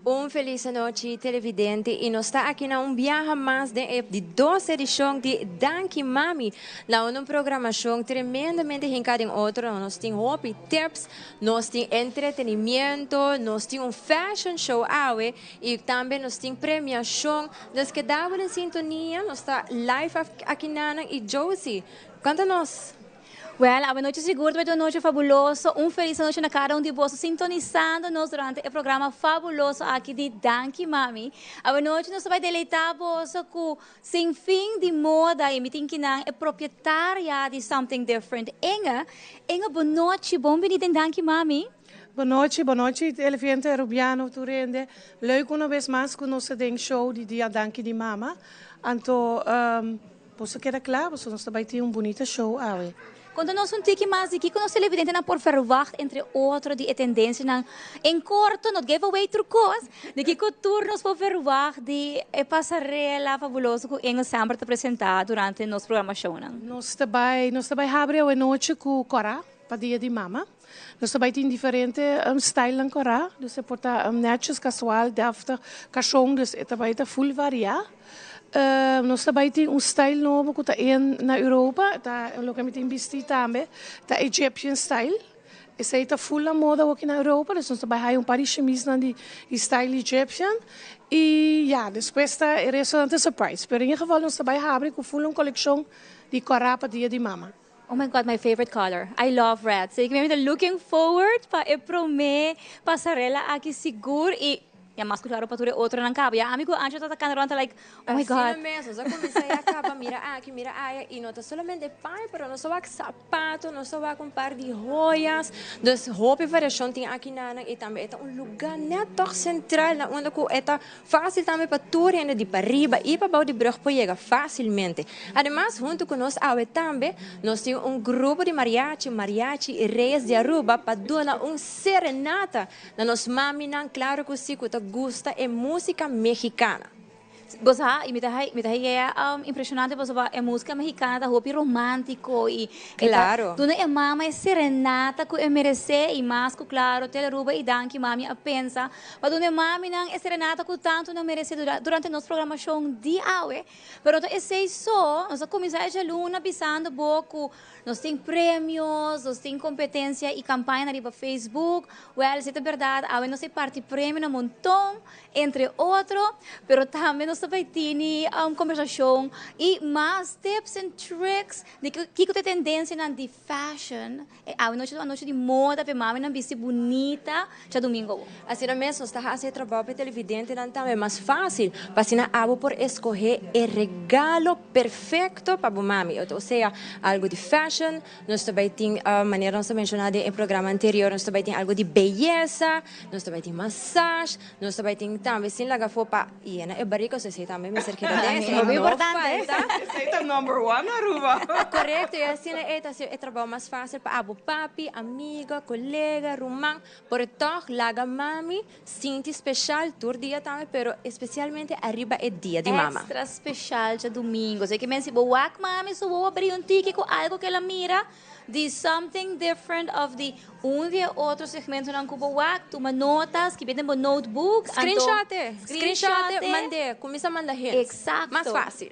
Un felis anochi televidente y nos ta aki na un biaha mas den e di dos edicion di Danki Mami na un programacion tremendamente hinca den otro. Nos tin hopi tips, nos tin entretenimiento, nos tin un fashion show awe y tambe nos tin premiacion. Dus keda bo den sintonia, nos ta live aki nanan y Josie, conta nos. Wel, awenochi sigur ta bay ta un nochi fabuloso. Un felis anochi na cada un di boso sintonisando nos durante e programa fabuloso aki di Danki Mami. Awenochi nos ta bay deleita boso cu sin fin di moda y mi tin kinan e propietaria di Something Different, Inge. Inge, bon nochi, bon bini den Danki Mami. Bon nochi, bon nochi televidente Arubiano tur hende. Leuk una bes mas cu nos ta den show di dia Danki di Mama. Anto. Boso keda kla, boso nos ta bai tin un bunita show awe. Konta nos un tiki mas di kiko nos televidentenan por verwacht entre otro di e tendensianan en korto, no give away tur kos, di kiko tur nos por verwacht di e pasarela fabuloso ku Engel semper ta presenta durante nos programashonnan. Nos ta bai nos ta bai habri awe nochi ku kòrá pa dia di mama. Nos ta bai tin diferente stylenan kòrá, dus e por ta netjes, kasual, dèftig, kashon, dus e ta bai ta full variá. Nos ta bai tin un style nobo ku ta in na Europa, ta loke mi tin bisti tambe, ta Egyptian style. Esei ta full na moda awoki na Europa, dus nos ta bai haya un par di shimisnan di style Egyptian. I ya, despues ta e restonan ta surprise. Pero in ieder geval nos ta bai habri ku full un kolekshon di kòrá pa dia di mama. Oh my God, my favorite color. I love red. So ik mi ta looking forward pa e prome pasarela aki sigur y ya mas cu claro pa tur e otronan caba. Ya ami cu Ancho ta cana rond ta like, oh my God. Asina mes, nos a cuminsa ya caba mira aki, mira aya y no ta solamente paña pero nos a wak sapato, nos a wak un par di joyas. Dus hopi variacion tin aki nanan y tambe e ta un lugar net toch central na unda cu e ta Fácil tambe pa tur hende di pariba i pabou di brug por yega fácilmente. Ademas, huntu ku nos awe tambe, nos tin un grupo di mariachi, Mariachi Reyes di Aruba, pa duna un serenata na nos maminan, claro ku si, ku ta gusta e música mexicana. Bo sa, i mi ta mi ta haya impresionante pasobra e música mexicana ta hopi romántico i e ta duna e mama e serenata ku e meresé i mas ku claro Telearuba i Danki Mami a pensa Pa duna e maminan e serenata ku tantu nan meresé durante nos programashon di awe. Pero no ta esei so, nos a kuminsá e djaluna bisando bo ku nos tin premios, nos tin kompetensia i kampañanan riba Facebook. Wèl, si ta bèrdat, awe nos a parti premionan monton, entre otro, pero tambe nos ta bai tini kombersashon i mas tips and tricks di kiko ta e tendensianan di fashion. E awe nochi ta un anochi di moda p'e maminan bisti bunita djadumingu awo. Asina mes nos ta hasi e trabou p'e televidentenan tambe mas fásil, pa asina abo por eskohé e regalo perfekto pa bo mami. Osea, algu di fashion, nos ta bai tin, manera nos a menshoná den e programa anterior, nos ta bai tin algu di beyesa, nos ta bai tin masash, nos ta bai tin tambe sin laga afó pa yena e barika, osea esei tambe mester keda den, esei no falta. Esei ta number one Aruba. Korekto, i asina e ta hasi e trabou mas fásil pa abo papi, amiga, kolega, ruman, por e tòg laga mami sinti speshal tur dia tambe, pero espesialmente ariba e dia di mama. Extra speshal djadumingu. Esei ke men si bo wak mami su wowo bria un tiki ku algu ku el a mira di something different of di un di e otro segmentonan ku bo wak, tuma nota, skibi den bo notebook, anto Screenshot e! Screenshot e, mand'é, kuminsá manda hints. Exacto. Mas fásil.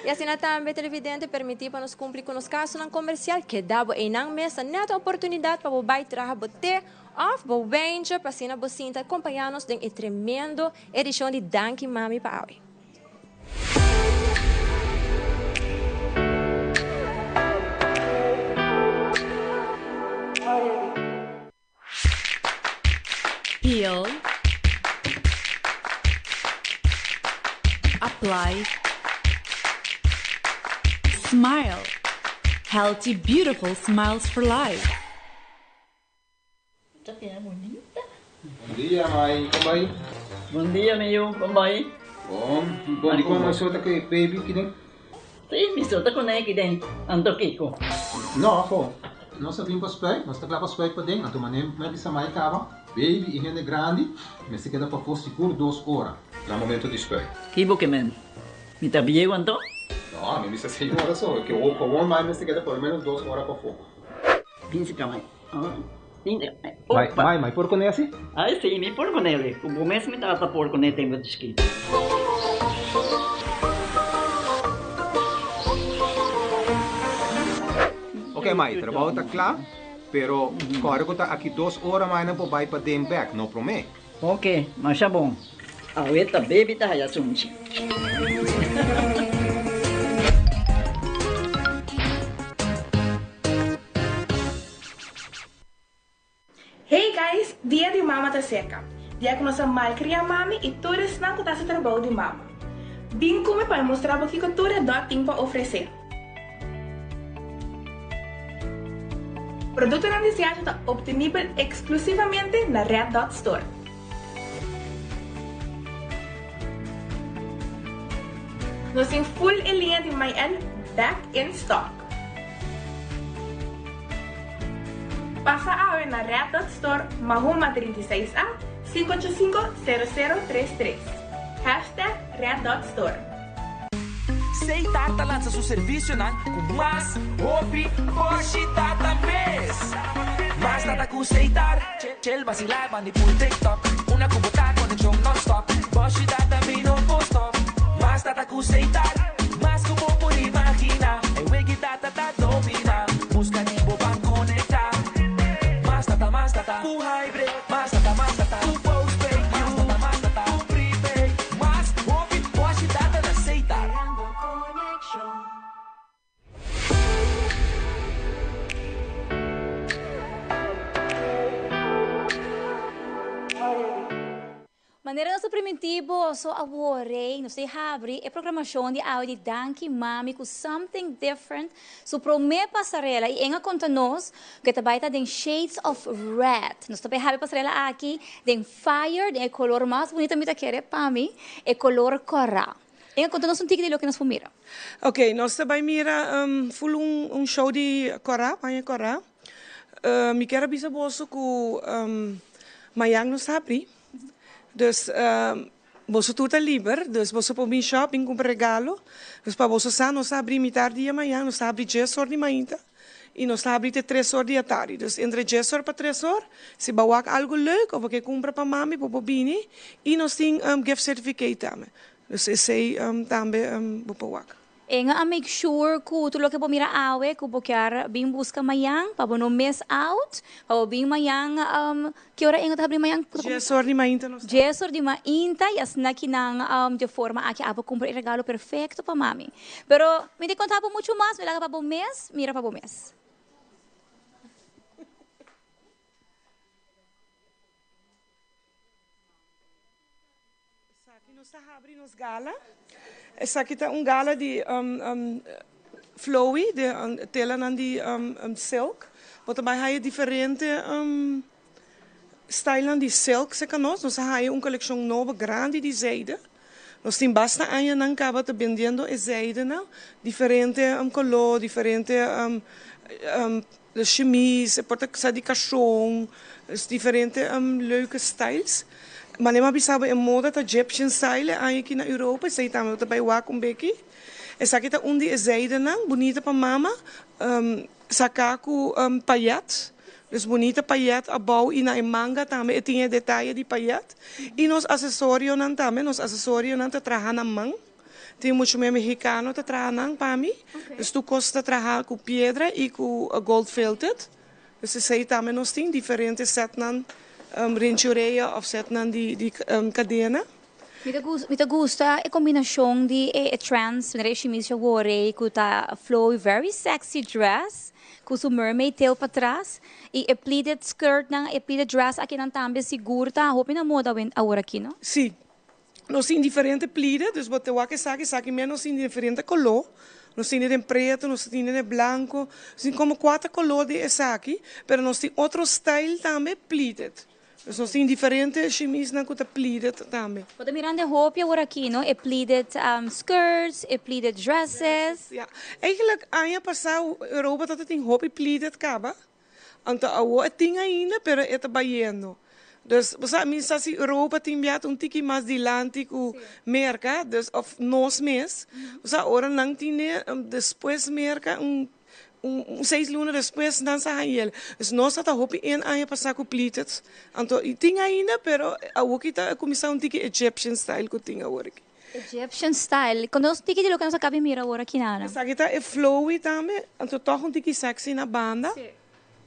I asina tambe televidente permití pa nos kumpli ku nos kasonan komersial, keda bo einan mes ta nèt un oportunidat pa bo bai traha bo te òf bo wijntje pa asina bo sinta kompañá nos den e tremendo edishon di Danki Mami pa awe. Peel Apply Smile Healthy beautiful smiles for life. Ta keda bunita. Bon dia mai, kon bai? Bon dia mi yu, kon bai? Bon, bon di kon mai so ta ku e baby kiden? Si, mi so ta kuné kiden, anto kiko? No, afo, nos a bin pa spuit, nos ta kla pa spuit paden, anto manera mi a bisa mai kaba, baby i hende grandi mester keda pafó sigur dos ora na momento di spuit. Ki bo ke men? Mi ta bieu anto? No, mi bisa seis ora so, ke wou kowon mai mester keda por lo menos dos ora pafó. Bin si ka mai. Mai, mai, mai por kuné asi? Ai si, mi por kuné. Ku bo mes mi tata por kuné tempu di chikitu. Ok mai, trabou ta kla, pero kòrda ku ta aki dos ora mai nan por bai paden bèk, no promé. Ok, masha bon. Awe ta baby ta haya sunchi. Hey guys, Dia di Mama ta serka. Dia ku nos a malkria mami i tur esnan ku ta hasi trabou di mama. Bin ku mi pa mi mustra bo kiko tur e dòt tin pa ofresé. Produktonan di Siacho ta optenibel eksklusivamente na Red Dot Store. Nos tin full e liña di My-N back in stock. Pasa awe na Red Dot Store, Mahuma 36 A, 585 0033. Hashtag Red Dot Store. Seitar ta lansa su servisionan ku mas hopi bòshi data mes. Mas data ku Seitar, Chill basilá bandi pul TikTok. Una ku bo ta konekshon nònstòp. Bòshi data mi no por stòp. Mas data ku Seitar, mas ku bo por imaginá. E wiki data ta dominá. Buska di bo ban konektá. Mas data, mas data ku hybrid. Mas data, mas data ku postpaid. Mas data, mas data ku prepaid. Mas hopi bòshi data na Seitar. Manera nos a primintí boso awor rei, nos ta habri e programashon di awe di Danki Mami ku Something Different, su promé pasarela i en a konta nos ku e ta bai ta den shades of red. Nos ta bai habri pasarela aki den fire, den e kolor mas bunita mi ta kere pa mi, e kolor kòrá. En a konta nos un tiki di loke nos por mira. Ok, nos ta bai mira full un show di kòrá, paña kòrá. Mi kier a bisa boso ku mañan nos ta habri. Dus boso tur ta liber, dus boso por bin shop bin kumpra regalo. Dus pa boso sa nos ta habri mitar dia mañan, nos ta habri dies or di mainta i nos ta habri te tres or di atardi. Dus entre dies or pa tres or, si bo a wak algu leuk of bo ke kumpra pa mami bo por bini i nos tin gift certificate tambe. Dus esei tambe bo por wak. En a make sure cu tur loke bo mira awe cu bo kier bin busca mañan pa bo no miss out, pa bo bin mañan, ki ora en ta habri mañan? Dies or di mainta nos ta. Dies or di mainta y asina ki nan di e forma aki abo cumpra e regalo perfecto pa mami. Pero mi ta conta bo mucho mas, mi laga pa bo mes mira pa bo mes. Esaki nos ta habri nos gala. Esaki ta un gala di flowy, di telanan di silk. Bo ta bai haya diferente stylenan di silk cerca nos. Nos a haya un coleccion nobo grandi di zijde. Nos tin basta añanan caba ta bendiendo e zijdenan, diferente color, diferente chemise, e por ta sa di cashon, diferente leuke styles. Manera mi a bisa bo e moda ta Egyptian style e aña aki na Europa, esei tambe bo ta bai wak un beki. Esaki ta un di e zijdenan, bunita pa mama, saká ku payet, dus bunita payet abou i na e manga tambe e tin e detaye di payet. I nos asesorionan tambe, nos asesorionan ta traha na man, tin muchu me mexicano ta traha nan pa mi, dus tur kos ta traha ku piedra i ku gold filted. Dus esei tambe nos tin diferente setnan rinchi orea of setnan di kadena. Mi ta gusta e kombinashon di e trends, manera e shimis awor ku ta flowy, very sexy dress, ku su mermaid tail patras, i e pleated skirt nan, e pleated dress aki nan tambe sigur ta hopi na moda awor aki, no? Si, nos tin diferente pleated, dus bo ta wak esaki, esaki mes nos tin diferente koló. Nos tin den preto, nos tin den blanko, nos tin komo kuater koló di esaki, pero nos tin otro style tambe pleated. Dus nos tin diferente shimisnan ku ta pleated tambe. Bo ta mirando hopi awor aki, no? E pleated skirts, e pleated dresses. Ja, eigenlijk aña pasá Europa tabatin hopi pleated kaba. Anto awor e tin ainda, pero e ta bayendo. Dus, bo sa, mi sa si Europa tin biaha un tiki mas dilanti ku Merka, dus of nos mes. Bo sa, ora nan tin despues Merka un. Un seis luna despues nan sa haña el. Dus nos a ta hopi en aña pasá ku pleated. Anto i tin ainda pero awoki ta kuminsá un tiki Egyptian style ku tin awor aki. Egyptian style. Kon nos tiki di loke nos a kaba di mira awor aki nana? Esaki ta e flowy tambe, anto tòg un tiki sexy na banda.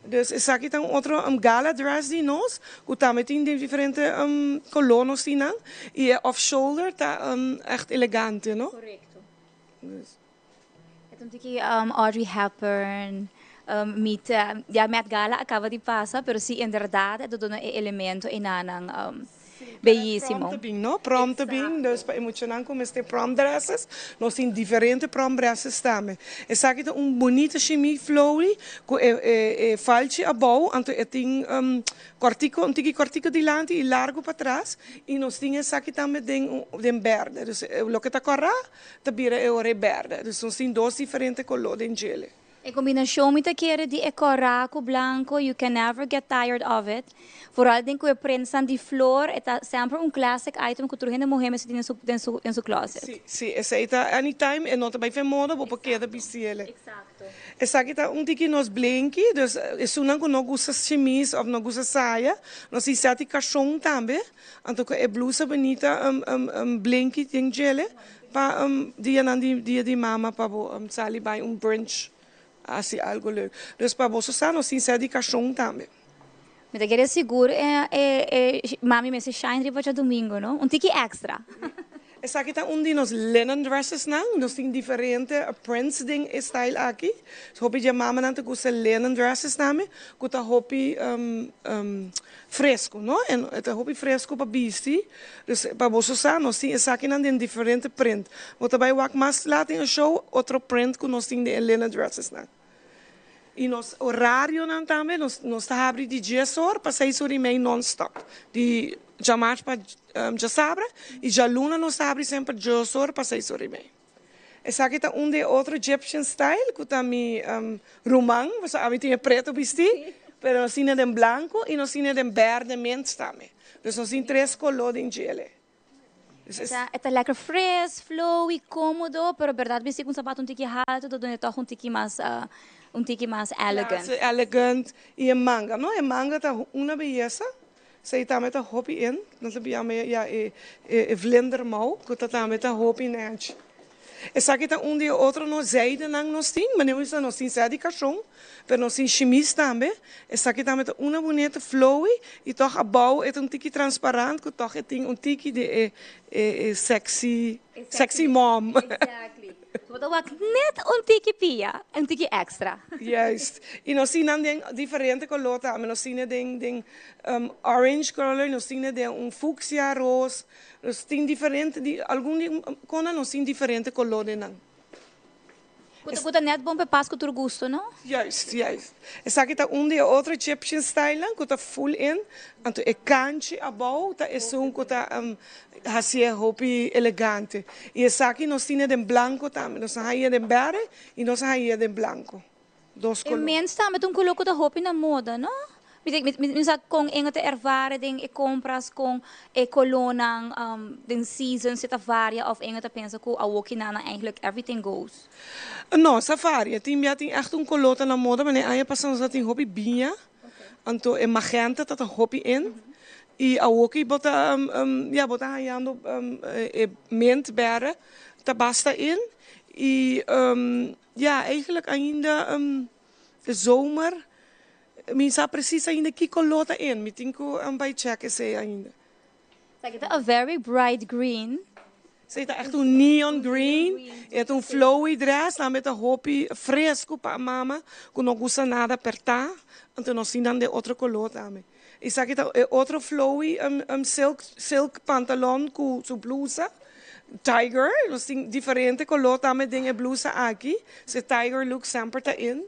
Dus esaki ta un otro gala dress di nos ku tambe tin den diferente koló nos tin nan. I e off shoulder ta ègt elegante no. Korekto. E ta un tiki Audrey Hepburn meet ya Met Gala a caba di pasa pero si inderdaad e ta duna e elemento enanan beyisimo. Prom ta bin no, prom ta bin dus pa e muchanan cu mester prom dresses nos tin diferente prom dresses tambe. Esaki ta un bunita shimi flowy cu e falchi abou anto e tin Cortico, un tiki cortico dilanti y largo patras y nos tin esaki tambe den den berde. Dus loke ta cora ta bira e ora e berde. Dus nos tin dos diferente color den djele. E combinacion mi ta kere di e cora cu blanco, you can never get tired of it. Vooral den cu e printsan di flor, e ta semper un classic item cu tur hende muhe mester tin den su den su den su closet. Si, si, esey ta anytime e no ta bay fen moda, bo por keda bisti ele. Exacto. Esaki ta un tiki nos blenki, dus esunnan ku no gusta shimis of no gusta saya, nos tin seti kashon tambe, anto ku e blusa bunita blenki den djele pa dianan di dia di mama pa bo sali bai un brunch hasi algo leuk. Dus pa boso sa nos tin seti kashon tambe. Mi ta kere sigur e mami mester shine riba djadumingo no, un tiki extra. Esaki ta un di nos linen dressesnan, nos tin diferente prints den e style aki. Hopi dje mamanan ta gusta linen dresses tambe ku ta hopi fresco no, e ta hopi fresco pa bisti. Dus pa boso sa nos tin esakinan den diferente print. Bo ta bai wak mas lat den e show otro print ku nos tin den e linen dressesnan. Y nos horarionan tambe, nos nos ta habri di dies or pa seis or y mei non stop. Di djamars pa djasabra y djaluna nos ta habri semper dies or pa seis or y mei. Esaki ta un di e otro Egyptian style cu ta mi ruman, pasobra ami tin e preto bisti, pero nos tin e den blanco y nos tin e den berde mens tambe. Dus nos tin tres color den djele. E ta lekker fris, flowy, komodo, pero berdad bisti ku un sapato un tiki haltu ta duna e tòg un tiki mas un tiki mas elegant. Clase, elegant y e manga no, e manga ta una beyesa, esei tambe ta hopi in, nos ta yama ya e e vlindermouw ku ta tambe ta hopi nechi. Esaki ta un di e otro nos zijdenan nos tin, manera mi bisa nos tin zij di kashon, pero nos tin shimis tambe. Esaki tambe ta una bunita flowy y tog abou e ta un tiki transparant cu tog e tin un tiki di e e sexy sexy mom. Exactly. Bo ta wak net un tiki pia, un tiki extra. Juist. Y nos tin nan den diferente color tambe. Nos tin e den den orange color, nos tin e den un fucsia, roos. Nos tin diferente di algun di kona nos tin diferente koló den nan. Ku ta ku ta nèt bon pa e pas ku tur gusto no? Juist, juist. Esaki ta un di e otro Egyptian stylenan ku ta full in, anto e kanchi abou ta esun ku ta hasié hopi elegante. I esaki nos tin e den blanko tambe, nos a haña den bèrdè i nos a haña den blanko. Dos E koló. mens tambe ta un koló ku ta hopi na moda, no? Mi ta mi mi sa kon e ta ervare den e kompras kon e kolónan den season si ta varia òf e ta pensa ku awokinan eigenlijk everything goes. No, sa varia. Tin bia tin ègt un koló ta na moda, manera aña pasá nos a tin hopi biña, anto e magenta ta ta hopi in i awoki bo ta ya bo ta hañando e mint bèrdè ta basta in i Ya, eigenlijk ainda de zomer, mi sa precies ainda ki color ta in, mi tin cu bay check esey ainda. Esaki ta a very bright green. Esey ta echt un neon green, e ta un flowy dress, tambe ta hopi fresco pa mama cu no gusta nada perta, anto nos tin nan den otro color tambe. Esaki ta e otro flowy silk silk pantalon cu su blusa tiger nos tin diferente color tambe den e blusa aki so e tiger look semper ta in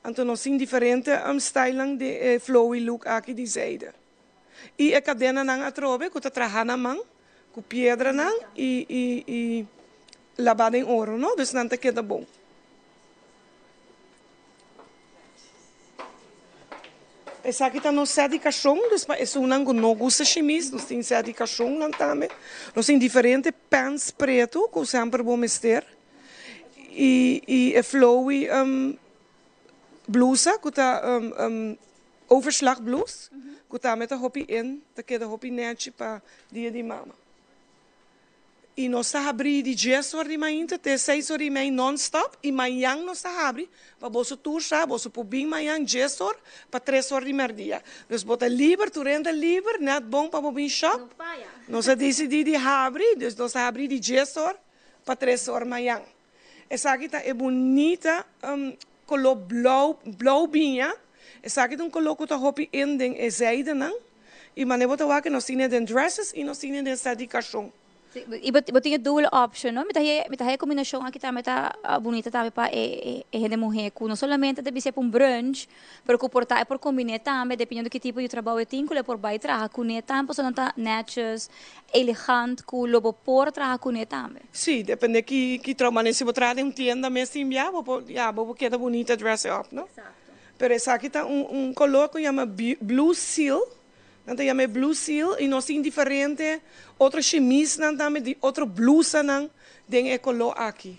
anto nos tin diferente stylenan den e flowy look aki di zijde y e cadenanan atrobe cu ta traha na man cu piedranan y y y laba den oro no dus nan ta keda bon. Esaki ta nos sèt di kashon, dus pa esunnan ku no gusta shimis, nos tin sèt di kashonnan tambe. Nos tin diferente pants pretu ku semper bo mester i i e flowy. blusa ku ta overslag blus ku tambe ta hopi in, ta keda hopi nechi pa dia di mama. I nos ta habri di dies or di mainta te seis or i mei non stop i mañan nos ta habri pa boso tur sa boso por bin mañan dies or pa tres or di merdia. Dus bo ta liber, tur hende ta liber, net bon pa bo bin shop. Nos a disidí di habri, dus nos ta habri di dies or pa tres or mañan. Esaki ta e bunita koló blou, blou biña. Esaki ta un koló ku ta hopi in den e zijdenan. I manera bo ta wak nos tin e den dresses i nos tin e den set di kashon. Sí, i bo bo tin e dual option, no? Mi ta haya mi ta haya kombinashon aki tambe ta bunita tambe pa e e hende muhé ku no solamente ta bis'é pa un brunch, pero ku por ta e por kombiné tambe dependiendo ki tipo di trabou e tin ku lo e por bai traha kuné tambe pasobra nan ta netjes, elegant ku lo bo por traha kuné tambe. Sí, depende ki ki trabou, manera si bo traha den un tienda mes tin bia bo por ya bo por keda bunita dress up, no? Pero esaki ta un un color cu yama blue seal, nan ta yama e blue seal y nos tin diferente otro shimisnan tambe di otro blusanan den e color aki.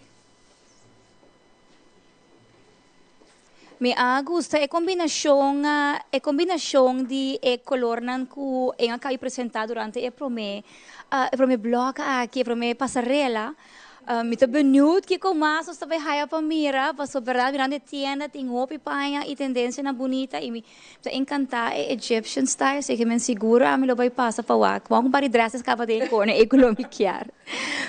Mi a gusta e combinacion e combinacion di e colornan cu en a cabi presenta durante e prome e prome blog aki, e prome pasarela. Mi ta benieuwd kiko mas nos ta bay haya pa mira, pasobra berdad mirando e tienda tin hopi paña y tendencianan bunita y mi ta encanta e Egyptian style, así que men sigur ami lo bay pasa pa wak. Bo a un par di dresses caba den e corner ey cu lo mi kier.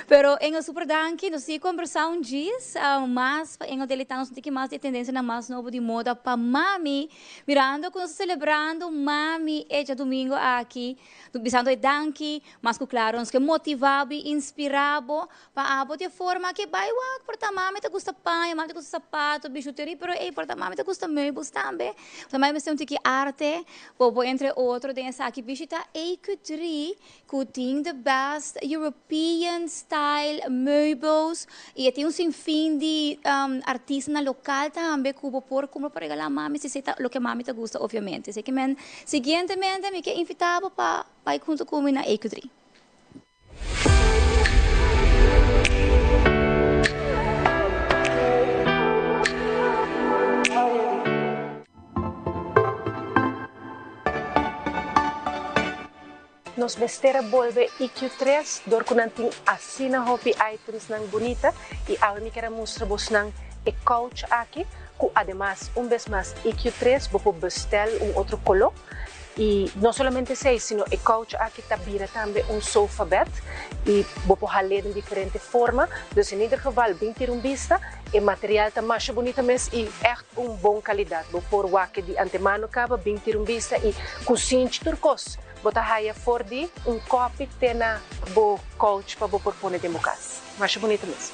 Pero Engel super danki, nos sigui combersa un djis mas pa Engel deleita nos un tiki mas di e tendencianan mas nobo di moda pa mami, mirando cu nos ta celebrando mami e djadumingo aki, bisando e danki. Mas ku klaro nos ke motivá bo i inspirá bo pa abo di e forma ke bai wak por ta mami ta gusta paña, mami ta gusta sapato, bijuteria, pero ey por ta mami ta gusta meubels tambe. Por ta mami mester un tiki arte, bo por entre otro den esaki bishita EQ3 ku tin the best European style meubels i e tin un sinfin di artistanan lokal tambe ku bo por kumpra pa regalá mami si esei ta loke mami ta gusta obviamente. Esei ke men siguientemente mi ke invitá bo pa. Bai huntu ku mi na EQ3. Nos mester a bolbe EQ3 dor ku nan tin asina hopi itemsnan bunita i awe mi kier a mustra bosnan e couch aki ku ademas un bes mas EQ3 bo por bestel un otro kolo. I no solamente esei, sino e couch aki ta bira tambe un sofa bed i bo por hal'é den diferente forma. Dus in ieder geval bin tira un bista. E material ta masha bunita mes i ègt un bon kalidat. Bo por wak di antemano kaba, bin tira un bista i ku sinchi tur kos bo ta haya for di un kòpi te na bo couch pa bo por pone den bo kas. Masha bunita mes.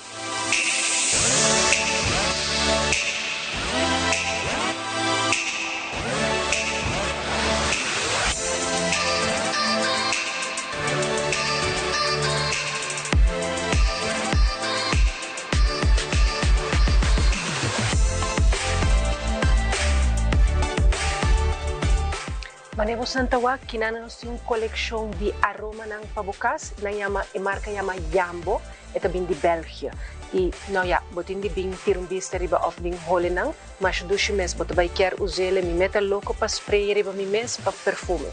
Mane bo santa wak, kinan nos tin un kolekshon di aromanan pa bo kas. Nan yama, e marka yama Jambo, e ta bin di België. I nou ja, bo tin di bin tira un bista riba òf bin hole nan. Masha dushi mes, bo ta bai kier us'el. Mi meta loko pa spray riba mi mes pa perfume.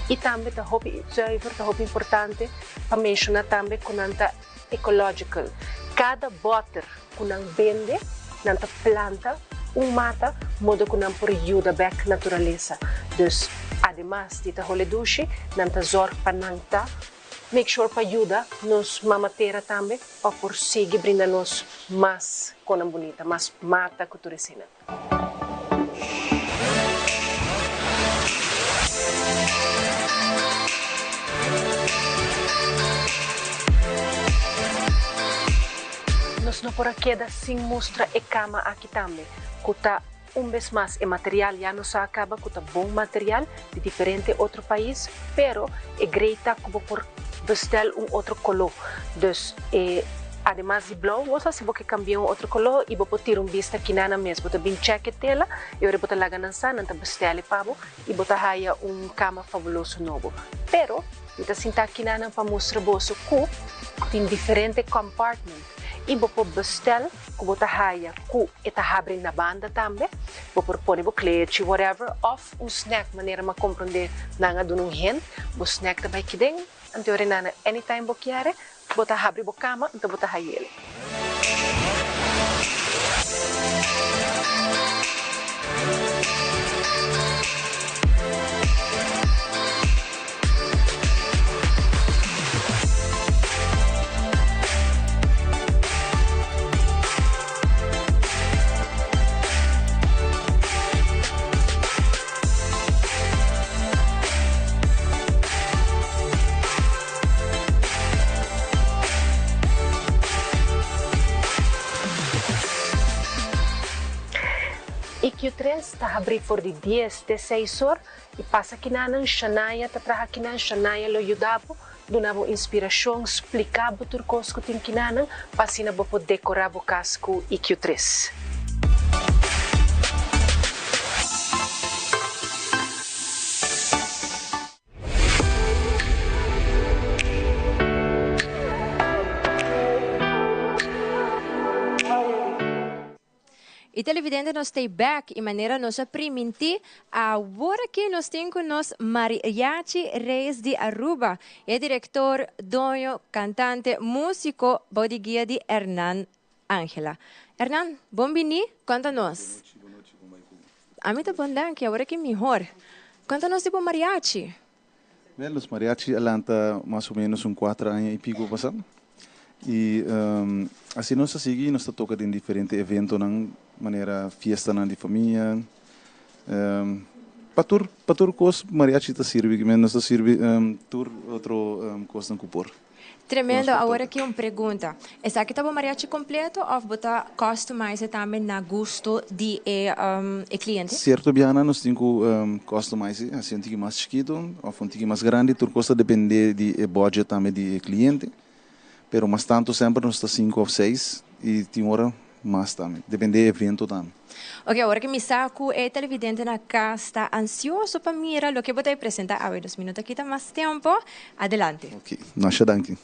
I tambe ta hopi zuiver, ta hopi importante pa menshoná tambe ku nan ta ecological. Kada bòter ku nan bende, nan ta planta un mata modo ku nan por yuda bèk naturalesa. Dus, ademas di ta hole dushi, nan ta zòrg pa nan ta make sure pa yuda nos mama tera tambe pa por sigui brinda nos mas konan bunita, mas mata ku tur eseinan. Nos no por a keda sin mustra e kama aki tambe, ku ta un bes mas e material ya nos a kaba ku ta bon material di diferente otro pais, pero e grei ta ku bo por bestel un otro koló. Dus e ademas di blou bo sa si bo ke kambia un otro koló i bo por tira un bista kinana mes. Bo ta bin chèk e tela i ora bo ta laga nan sa nan ta bestel e pa bo i bo ta haya un kama fabuloso nobo. Pero mi ta sinta kinanan pa mustra boso ku tin diferente compartment. I bo por bestel ku bo ta haya ku e ta habri na banda tambe. Bo por pone bo klechi whatever of un snack manera mi a komprondé nan a duna un hint. Bo snack ta bai kiden anto e ora anytime bo kier bo ta habri bo kama anto bo ta hay'el. EQ3 ta habrí for di dies te seis or i pasa kinanan Shanaya ta traha kinan Shanaya lo yuda bo duna bo inspirashon splika bo tur kos ku tin kinanan pa asina bo por dekorá bo kas ku EQ3. Y televidente nos stay back y manera nos a priminti awor aki nos tin cu nos Mariachi Reyes di Aruba e director, doño, cantante, musico bou di guia di Hernan Angela. Hernan, bon bini, conta nos. Ami ta bon danki, awor aki mihor. Conta nos di bo mariachi. Wel, nos mariachi a lanta mas o menos un cuater aña y pico pasa. Y asina nos a sigui, nos ta toca den diferente eventonan, manera fiestanan di famia. Pa tur, pa tur cos mariachi ta sirbi, nos ta sirbi tur otro cosnan cu por. Tremendo, awor aki un pregunta. Esaki ta bo mariachi completo of bo ta customize tambe na gusto di e e cliente? Cierto biaha nos tin cu customize, haci un tiki mas chikito of un tiki mas grandi, tur cos ta depende di e budget tambe di e cliente. Pero mas tanto semper nos ta cinco of seis y tin ora mas tambe, depende e evento tambe. Ok, awor ki mi sa cu e televidente na cas ta ansioso pa mira loke bo ta e presenta awe, dus mi no ta kita mas tempo. Adelante. Ok, masha danki.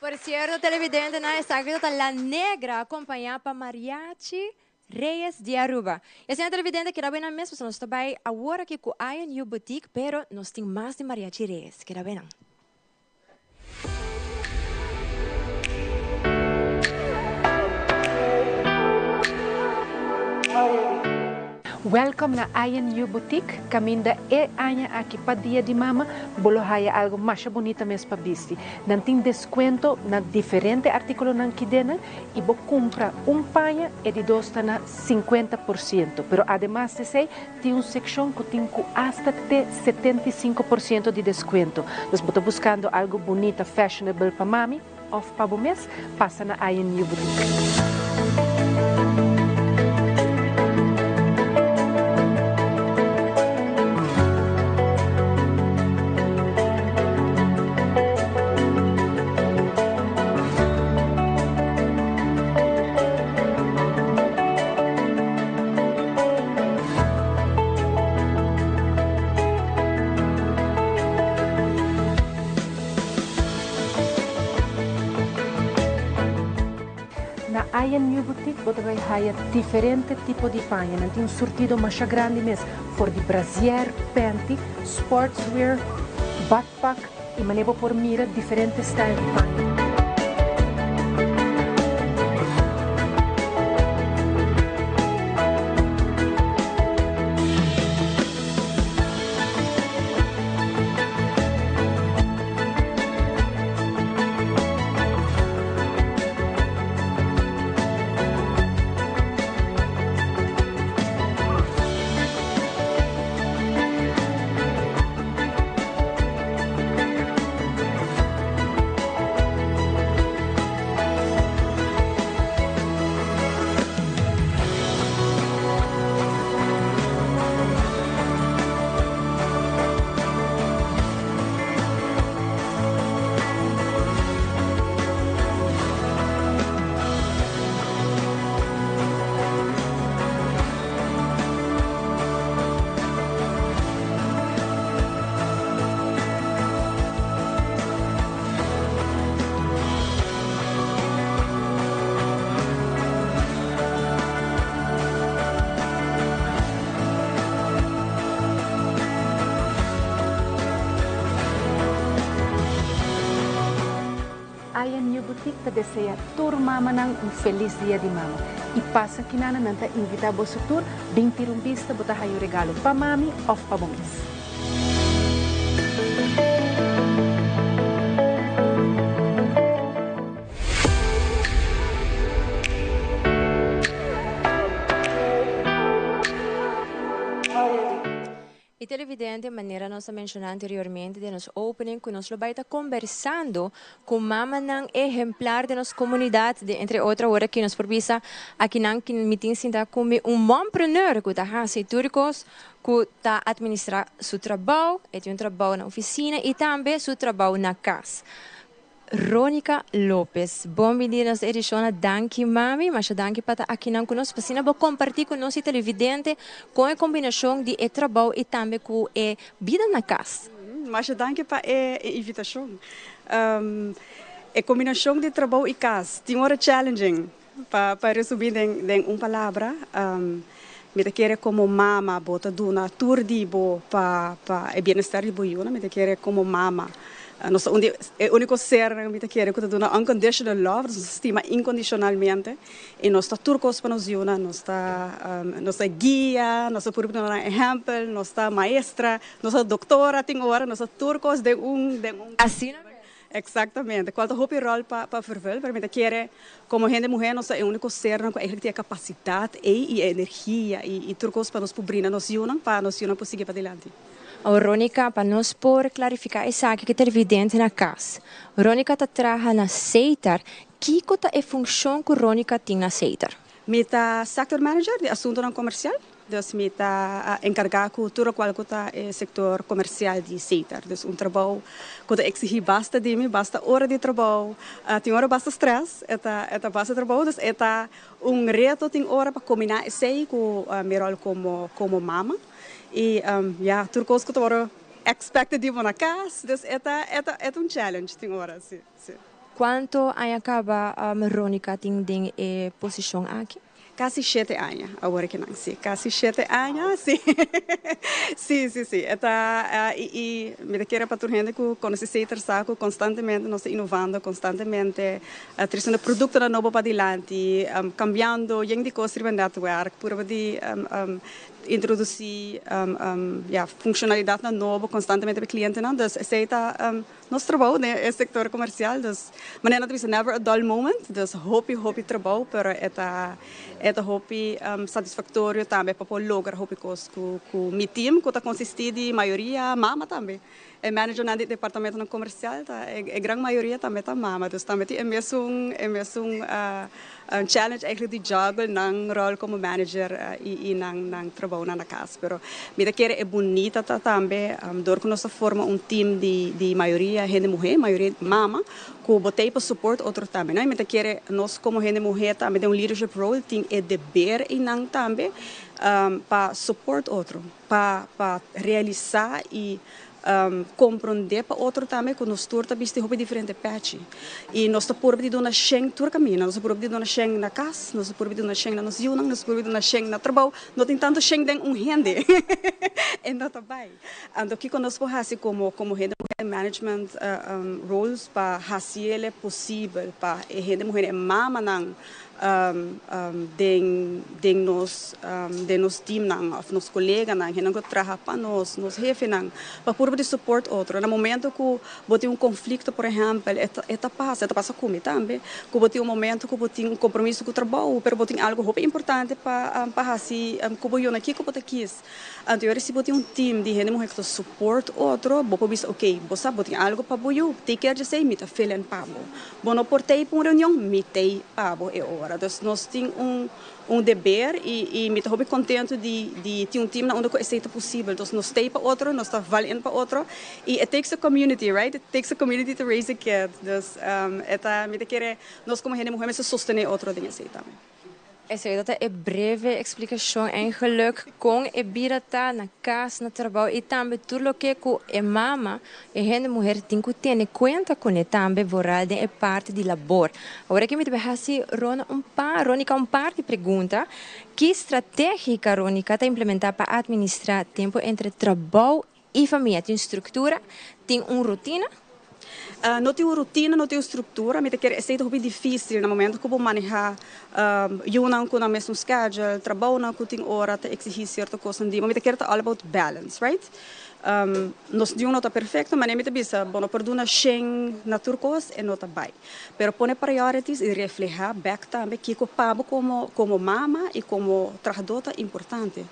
Por cierto, televidentenan, esaki ta La Negra acompaña pa Mariachi Reyes di Aruba. Y asina, televidente, keda bay nan mes, pasobra nos ta bay awor aki cu I&U Boutique, pero nos tin mas di Mariachi Reyes. Keda bay nan. Welcome na I&U Boutique, caminda e aña aki pa Dia di Mama, bo lo haya algo masha bunita mes pa bisti. Nan tin descuento na diferente articulonan kidenan y bo cumpra un paña e di dos ta na 50%. Pero ademas di esey, tin un seccion cu tin cu hasta te 75% di descuento. Dus bo ta buscando algo bunita, fashionable pa mami of pa bo mes, pasa na I&U Boutique. Na I&U Boutique bo ta bay haya diferente tipo di paña. Nan tin un surtido masha grandi mes, for di brazier, panty, sportswear, badpak y mane bo por mira diferente style di paña. I&U Boutique ta desea tur mamanan un feliz Dia di Mama. Y pasa kinana nan ta invita boso tur bin tira un bista, bo ta haya un regalo pa mami of pa bo mes. Y televidente, manera nos a menciona anteriormente den nos opening, cu nos lo bay ta conversando cu mamanan ehemplar den nos comunidad, de entre otro ora cu nos por bisa akinan mi tin sinta cu mi un mompreneur cu ta haci tur cos cu ta administra su trabou, e tin un trabou na oficina y tambe su trabou na cas. Ronica Lopez, bon bini na nos edicion Danki Mami, masha danki pa ta akinan cu nos, p'asina bo comparti cu nos y televidente con e combinacion di e trabou y tambe cu e bida na cas. Masha danki pa e invitacion. E combinacion di trabou y cas tin ora challenging pa resumi den un palabra. Mi ta kere como mama bo ta duna tur di bo pa e bienestar di bo yiunan. Mi ta kere como mama, nos ta un di e unico sernan, mi ta kere, cu ta duna unconditional love, nos ta stima incondicionalmente y nos ta tur cos pa nos yiunan. Nos ta guia, nos ta puru duna nan ehempel, nos ta maestra, nos ta doctora tin ora, nos ta tur cos den un. Asina. Exactamente. Cual ta hopi rol pa vervul, pero mi ta kere como hende muher nos ta e unico sernan cu eigenlijk tin e capacidad y e energia y tur cos pa nos por brinda nos yiunan, pa nos yiunan por sigui padilanti. Ronica, pa nos por clarifica esaki cu televidente na cas. Ronica ta traha na Setar. Kico ta e funcion cu Ronica tin na Setar? Mi ta sector manager di asuntonan comercial. Dus mi ta encarga cu tur locual cu ta e sector comercial di Setar. Dus un trabou cu ta exigi basta di mi, basta ora di trabou, tin ora basta stress, e ta basta trabou. Dus e ta un reto tin ora pa combina esey cu mi rol como mama. Y ja, tur cos cu ta ora expected di bo na cas, dus e ta un challenge tin ora, si. Cuanto aña caba Ronica tin den e posicion aki? Casi 7 aña awor cu nan, si. Casi 7 aña, si. Si. Ta, y mi kier pa tur hende cu conoce Setar sa cu constantemente nos ta innovando, constantemente treciendo producto nobo pa dilanti, cambiando, yen di cos riba netwerk, purba di introduci ja, functionalidad nobo constantemente pa cliente, no? Dus esey ta nos trabou den e sector comercial, dus manera ta never a dull moment, dus hopi hopi trabou, pero e ta hopi satisfactorio tambe pa por logra hopi cos cu mi team, cu ta consisti di mayoria mama tambe. E manager na departamento no comercial ta e gran mayoria tambe ta mama, dus tambe e mesun challenge eigenlijk di juggle nan rol como manager y nan trabou na cas. Pero mi ta kere e bunita ta tambe door cu nos a forma un team di mayoria hende muhe, mayoria mama, cu bo t'ey pa support otro tambe, no? Mi ta kere nos como hende muhe tambe den un leadership role tin e deber y nan tambe pa support otro, pa realisa y comprende pa otro tambe cu nos tur ta bisti hopi diferente pechi. Y nos ta por di duna 100 tur caminda, nos ta por di duna 100 na cas, nos ta por di duna 100 na nos yiunan, nos ta por di duna 100 na trabou, no tin tanto 100 den un hende. E no ta bay. Anto kico nos por haci como hende management roles pa haci posibel pa hende muhe mamanan den nos team nan of nos colega nan, hende cu traha pa nos, nos jefe nan, pa por di support otro. Na momento cu bo tin un conflicto, por ehempel, e ta pasa cu mi tambe, cu bo tin un momento cu bo tin un compromiso cu trabou, pero bo tin algo hopi importante pa haci cu bo yiu, kico bo ta kies? Anto ora si bo tin un team di hende muhe cu support otro, bo por bisa, "Ok, bo sa bo tin algo pa bo yiu, take care, just say mi ta fill in pa bo. Bo no por t'ey pa un reunion, mi t'ey pa bo e ora." Dus nos tin un deber y mi ta hopi contento di tin un team na unda cu esey ta posibel. Dus nos t'ey pa otro, nos ta val in pa otro. Y it takes a community, right? It takes a community to raise a kid. Dus e ta, mi ta kere nos como hende muhe sostene otro den esey tambe. Esey ta e breve explicacion eigenlijk con e bida ta na cas, na trabou y tambe tur loke cu e mama e hende muhe tin cu tene cuenta cu ne tambe vooral den e parti di labor. Awor cu mi ta haci Rona un par, Ronica un par di pregunta. Ki strategia Ronica ta implementa pa administra tempo entre trabou y famia? Tin structura? Tin un rutina? No tin un rutina, no tin un structura, mi ta kere esey ta hopi dificil na momento cu bo maneha yiunan cu nan mesun schedule, trabou nan cu tin ora ta exigi cierto cos di, mi ta kere ta all about balance, right? Nos ningun no ta perfecto, mas mi ta bisa, bo no por duna 100 na tur cos e no ta bay. Pero pone priorities y refleha back tambe kico pa bo como mama y como trahador ta importante.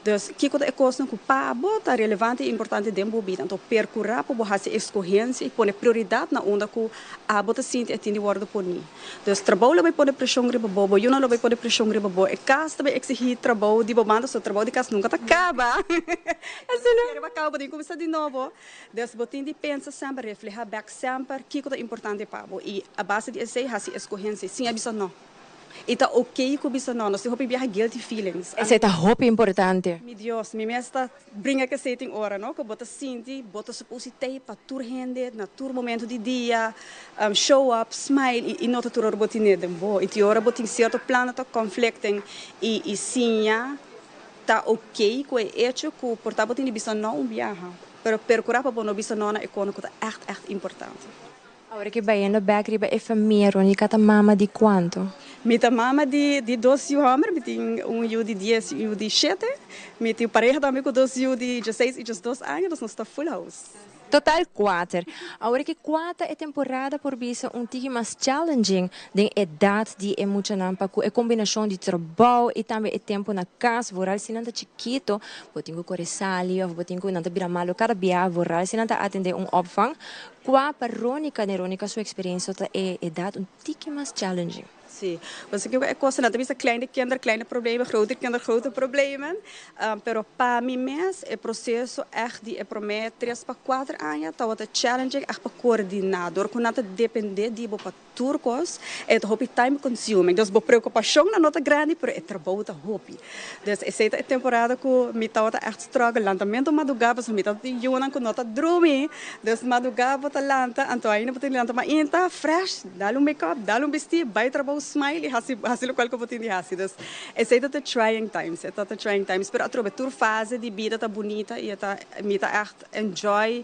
Dus kico e cos cu pa bo ta relevante y importante den bo bida. Anto percura pa bo haci escogencia y pone prioridad na unda cu abo ta sinti e tin di wordo poni. Dus trabou lo bay pone presion riba bo, bo yiunan lo bay pone presion riba bo. E cas tambe exigi trabou di bo banda, so trabou di cas nunca ta caba. Asina no ta caba, tin cuminsa di nobo. Dus bo tin di pensa semper, refleha back semper kico ta importante pa bo. Y a base di esey haci escogencia, sin bisa no. Y ta ok cu bisa no, nos tin hopi biaha guilty feelings. Esey ta hopi importante. Mi Dios, mi mes ta bringa cu esey tin ora, no? Cu bo ta sinti, bo ta supposed t'ey pa tur hende, na tur momento di dia, show up, smile, y no ta tur ora bo tin den bo. Y tin ora bo tin cierto plan ta conflicting, y siña ta ok cu e hecho cu por ta bo tin di bisa no un biaha. Pero percura pa bo no bisa no na e cos cu ta echt, echt importante. Awor cu bayendo back riba e famia, Ronica ta mama di cuanto? Mi ta mama di dos yiu homber, mi tin un yiu di 10 y un di 7. Mi tin pareha tambe cu dos yiu di 16 y 12 aña, nos ta full house. Total 4. Awor cu 4 e temporada por bisa un tiki mas challenging den edad di e muchanan pa cu e combinacion di trabou y tambe e tempo na cas, vooral si nan ta chikito, bo tin cu core sali of bo tin cu nan ta bira malo cada bia, vooral si nan ta atende un opvang. Cua pa Ronica, ne Ronica su experiencia ta e edad un tiki mas challenging? Si, pasobra kico e cosnan ta bisa kleine kinder kleine problemen, grote kinder grote problemen, pero pa mi mes e proceso echt di e prome tres pa cuater aña tawata challenging echt pa coordina door cu nan ta depende di bo pa tur cos, e ta hopi time consuming, dus bo preocupacionnan no ta grandi pero e trabou ta hopi. Dus esey ta e temporada cu mi tawata echt struggle, lantamento maduga pasobra mi tawata tin yunan cu no ta drumi, dus maduga bo ta lanta anto ainda bo tin di lanta mainta fresh, dal un make up, dal un bisti, bay trabou smile y haci haci locual cu bo tin di haci. Dus esey ta ta trying times, e ta ta trying times, pero atrobe tur fase di bida ta bunita y e ta mi ta echt enjoy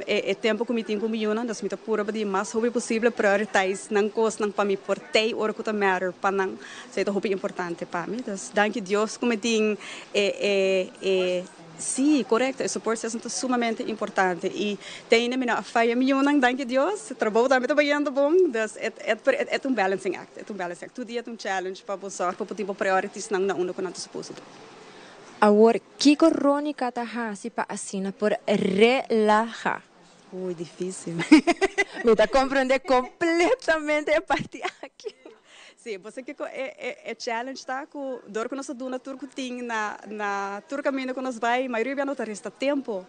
E tempu ku mi tin ku mi yunan, dus mi ta purba di mas hopi posibel prioritize nan kosnan pa mi por tei ora ku ta matter pa nan. Esei ta hopi importante pa mi. Dus danki Dios ku mi tin e e e sí, korekto, e support system ta sumamente importante. I te ainda mi no a faya mi yunan, danki Dios. Trabou tambe ta bayendo bon. Dus e e e ta un balancing act, e ta un balancing act. Tur dia ta un challenge pa bo sòrg pa bo tin bo priorities-nan na unda ku nan ta supposed to ta. Awor, kiko Ronica ta hasi pa asina por relaha? Uy, difícil. Mi ta comprende completamente e parti aki. Sí, bo sa kiko e e e challenge ta ku dor ku nos ta duna tur ku tin na na tur kaminda ku nos bai, mayoria bia no ta resta tempu.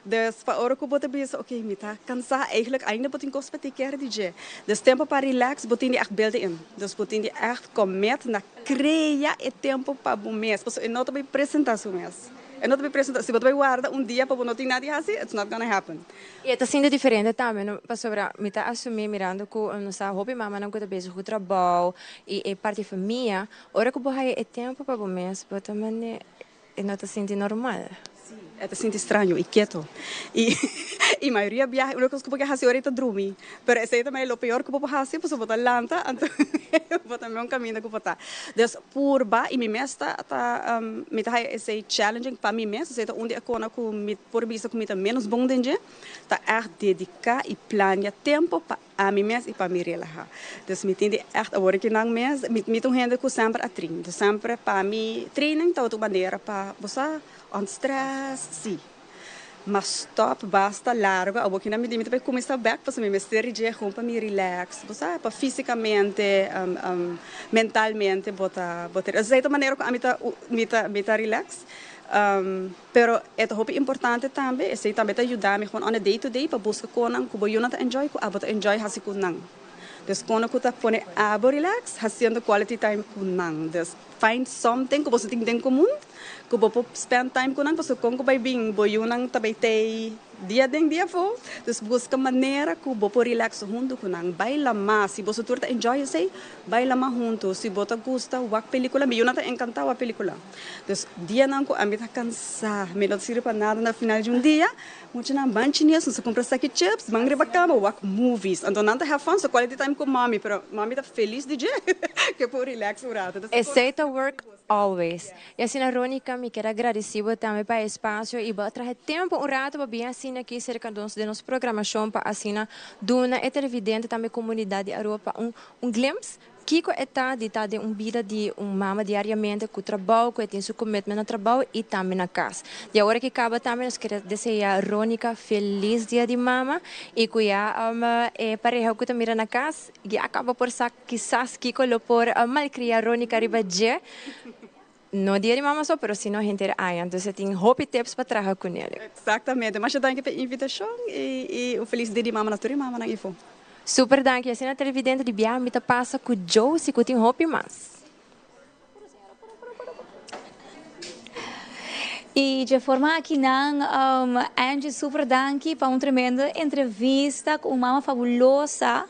Dus pa ora ku bo ta bisa, ok, mi ta kansá, eigenlijk ainda bo tin kos pa take care di dje. Dus tempu pa relax bo tin di ègt build in. Dus bo tin di ègt commit na krea e tempu pa bo mes. Pasobra e no ta bai presentá su mes. E no ta bai presentá. Si bo ta bai warda un dia pa bo no tin nada di hasi, it's not gonna happen. I e ta sinti diferente tambe, no? Pasobra mi ta asumí mirando ku nos sa hopi mamanan ku ta bezig ku trabou i e parti famia, ora ku bo haya e tempu pa bo mes, bo ta mane E no ta sinti normal. Sí, e ta sinti straño i keto. I i mayoria biaha e úniko kos ku bo ke hasi ora e ta drumi. Pero esei tambe lo peor ku bo por hasi pasobra bo ta lanta anto bo ta mihó kaminda ku bo ta. Dus purba i mi mes ta ta mi ta haya esei challenging pa mi mes, esei ta un di e kona ku mi por bisa ku mi ta ménos bon den dje, ta ègt dediká i plania tempu pa Ami mes i pa mi relaha. Dus mi tin di ègt awor ki nan mes, mi mi ta un hende ku semper a train. Dus semper pa mi training tabata un manera pa bo sa ontstress, sí. Ma stop basta largo, awor ki nan mi di mi ta bai kuminsá bèk pasobra mi mester di dje gewoon pa mi relax, bo sa, pa físikamente, mentalmente bo ta bo ta. Esei ta manera ku ami ta mi ta mi ta relax. Pero e ta hopi importante tambe, esei tambe ta yuda mi gewoon on a day to day pa buska konan ku bo yunan ta enjoy ku abo ta enjoy hasi ku nan. Dus konan ku ta pone abo relax hasiendo quality time ku nan. Dus find something ku boso tin den komun ku bo por spend time ku nan pasobra kon ku bai bin bo yunan ta bai tei dia den dia afó. Dus buska manera ku bo por relax huntu ku nan. Bai lama, si boso tur ta enjoy esei, bai lama huntu. Si bo ta gusta wak pelikula, mi yunan ta enkanta wak pelikula. Dus dianan ku ami ta kansá, mi no ta sirbi pa nada na final di un dia, muchanan ban chines, nos a kumpra saki chips, ban riba kama wak movies. Anto nan ta have fun, so quality time ku mami, pero mami ta felis di dje ke por relax un rato. Dus Esei ta work always. Y asina Ronica mi kier a gradeci bo tambe pa e espacio y bo a traha tempo un rato pa bin asina aki cerca nos den nos programacion pa asina duna e televidente tambe comunidad di Aruba pa un un glimpse Kiko e ta di ta den un bida di un mama diariamente ku trabou, ku e tin su commitment na trabou i tambe na kas. Di awor ki kaba tambe nos kere desea Ronica felis dia di mama i ku ya e pareha ku ta mira na kas ya kaba por sa kisas kiko lo por malkria Ronica riba dje, no dia di mama so pero sino henter aña. Entonces e tin hopi tips pa traha kuné. Exactamente. Masha danki pa e invitashon i un felis dia di mama na tur e mamanan ifo. Super danki asina televidente di biaha mi ta pasa ku Josie ku tin hopi mas. I dje forma aki nan Angie super danki pa un tremendo entrevista ku un mama fabulosa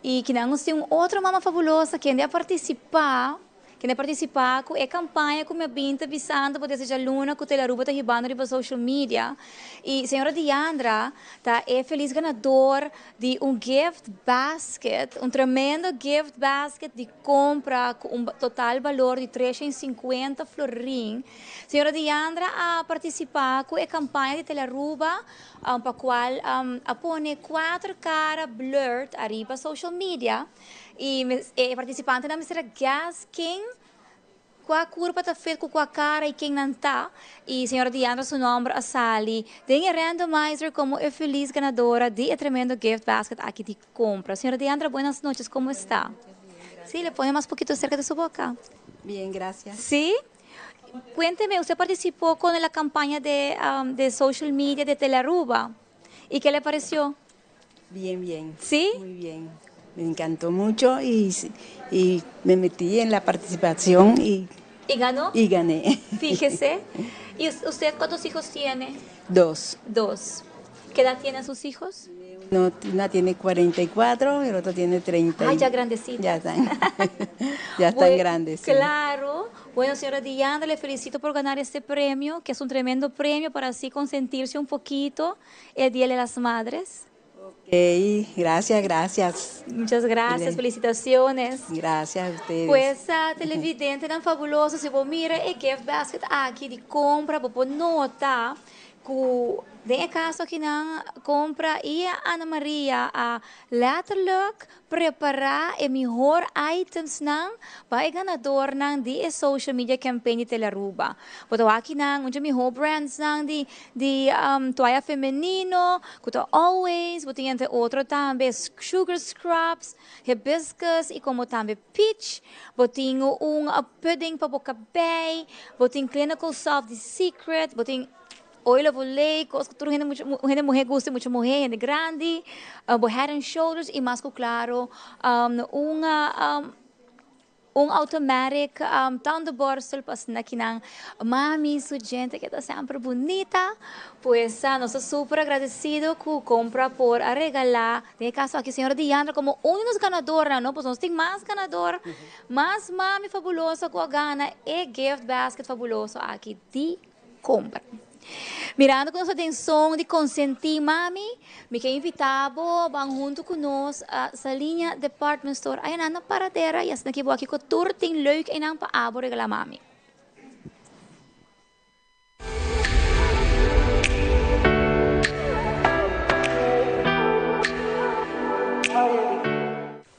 i kinan nos tin un otro mama fabulosa kende a partisipa Kende a partisipá ku e kampaña ku mi a bin ta bisando bo desde djaluna ku Telearuba ta hibando riba social media. I señora Diandra ta e felis ganador di un gift basket, un tremendo gift basket di kompra ku un total balor di tresha i sinkuenta florin. Señora Diandra a partisipá ku e kampaña di Telearuba pa kual a pone kuater kara blurred ariba social media. I e partisipantenan mester a guess ken kua kurpa ta fit ku kua kara i ken nan ta. I señora Diandra su nomber a sali den e randomizer komo e felis ganadora di e tremendo gift basket aki di kompra. Señora Diandra buenas noches, komo esta? Sí, le pone más poquito cerca de su boca. Bien, gracias. Sí. Cuénteme, usted participó con la campaña de, de social media de Telearuba. ¿Y qué le pareció? Bien, bien. ¿Sí? Muy bien. Me encantó mucho y, y me metí en la participación y... ¿Y ganó? Y gané. Fíjese. ¿Y usted cuántos hijos tiene? Dos. Dos. ¿Qué edad tienen sus hijos? Uno, una tiene 44 y el otro tiene 30. Ay, ya grandecito. Ya están, ya están grandes. Sí. Claro. Bueno, señora Diana, le felicito por ganar este premio, que es un tremendo premio para así consentirse un poquito el Día de las Madres. Ok, gracias, gracias. Muchas gracias, felicitaciones. Gracias a ustedes. Pues, televidentenan fabuloso, si bo mira e gift basket aki di Compra, bo por nota cu den e caso aki nan Compra y Ana Maria a letterlijk prepara e mihor itemsnan pa e ganadornan di e social media campaign di Telearuba. Bo ta wak akinan un dje mihor brandsnan di di toaya femenino cu ta Always, bo tin entre otro tambe Sugar Scrubs, Hibiscus y como tambe Peach, bo tin un pudding pa bo cabey, bo tin Clinical Soft di Secret, bo tin Oil of Olay, cos cu tur hende mucha hende muhe gusta, mucha muhe, hende grandi, bo Head and Shoulders y mas cu claro un un automatic tandenborstel pa asina ki nan mami su djente keda semper bunita. Pues nos ta super agradecido cu Compra por a regala, den e caso aki señora Diandra como un di nos ganadornan, no? Pues nos tin mas ganador, mas mami fabuloso cu a gana e gift basket fabuloso aki di Compra. Mirando cu nos ta den son di consenti mami, mi ke invita bo ban hunto cu nos a Saliña Department Store ayanan na Paradera y asina ki bo aki cu tur tin leuk eynan pa abo regala mami.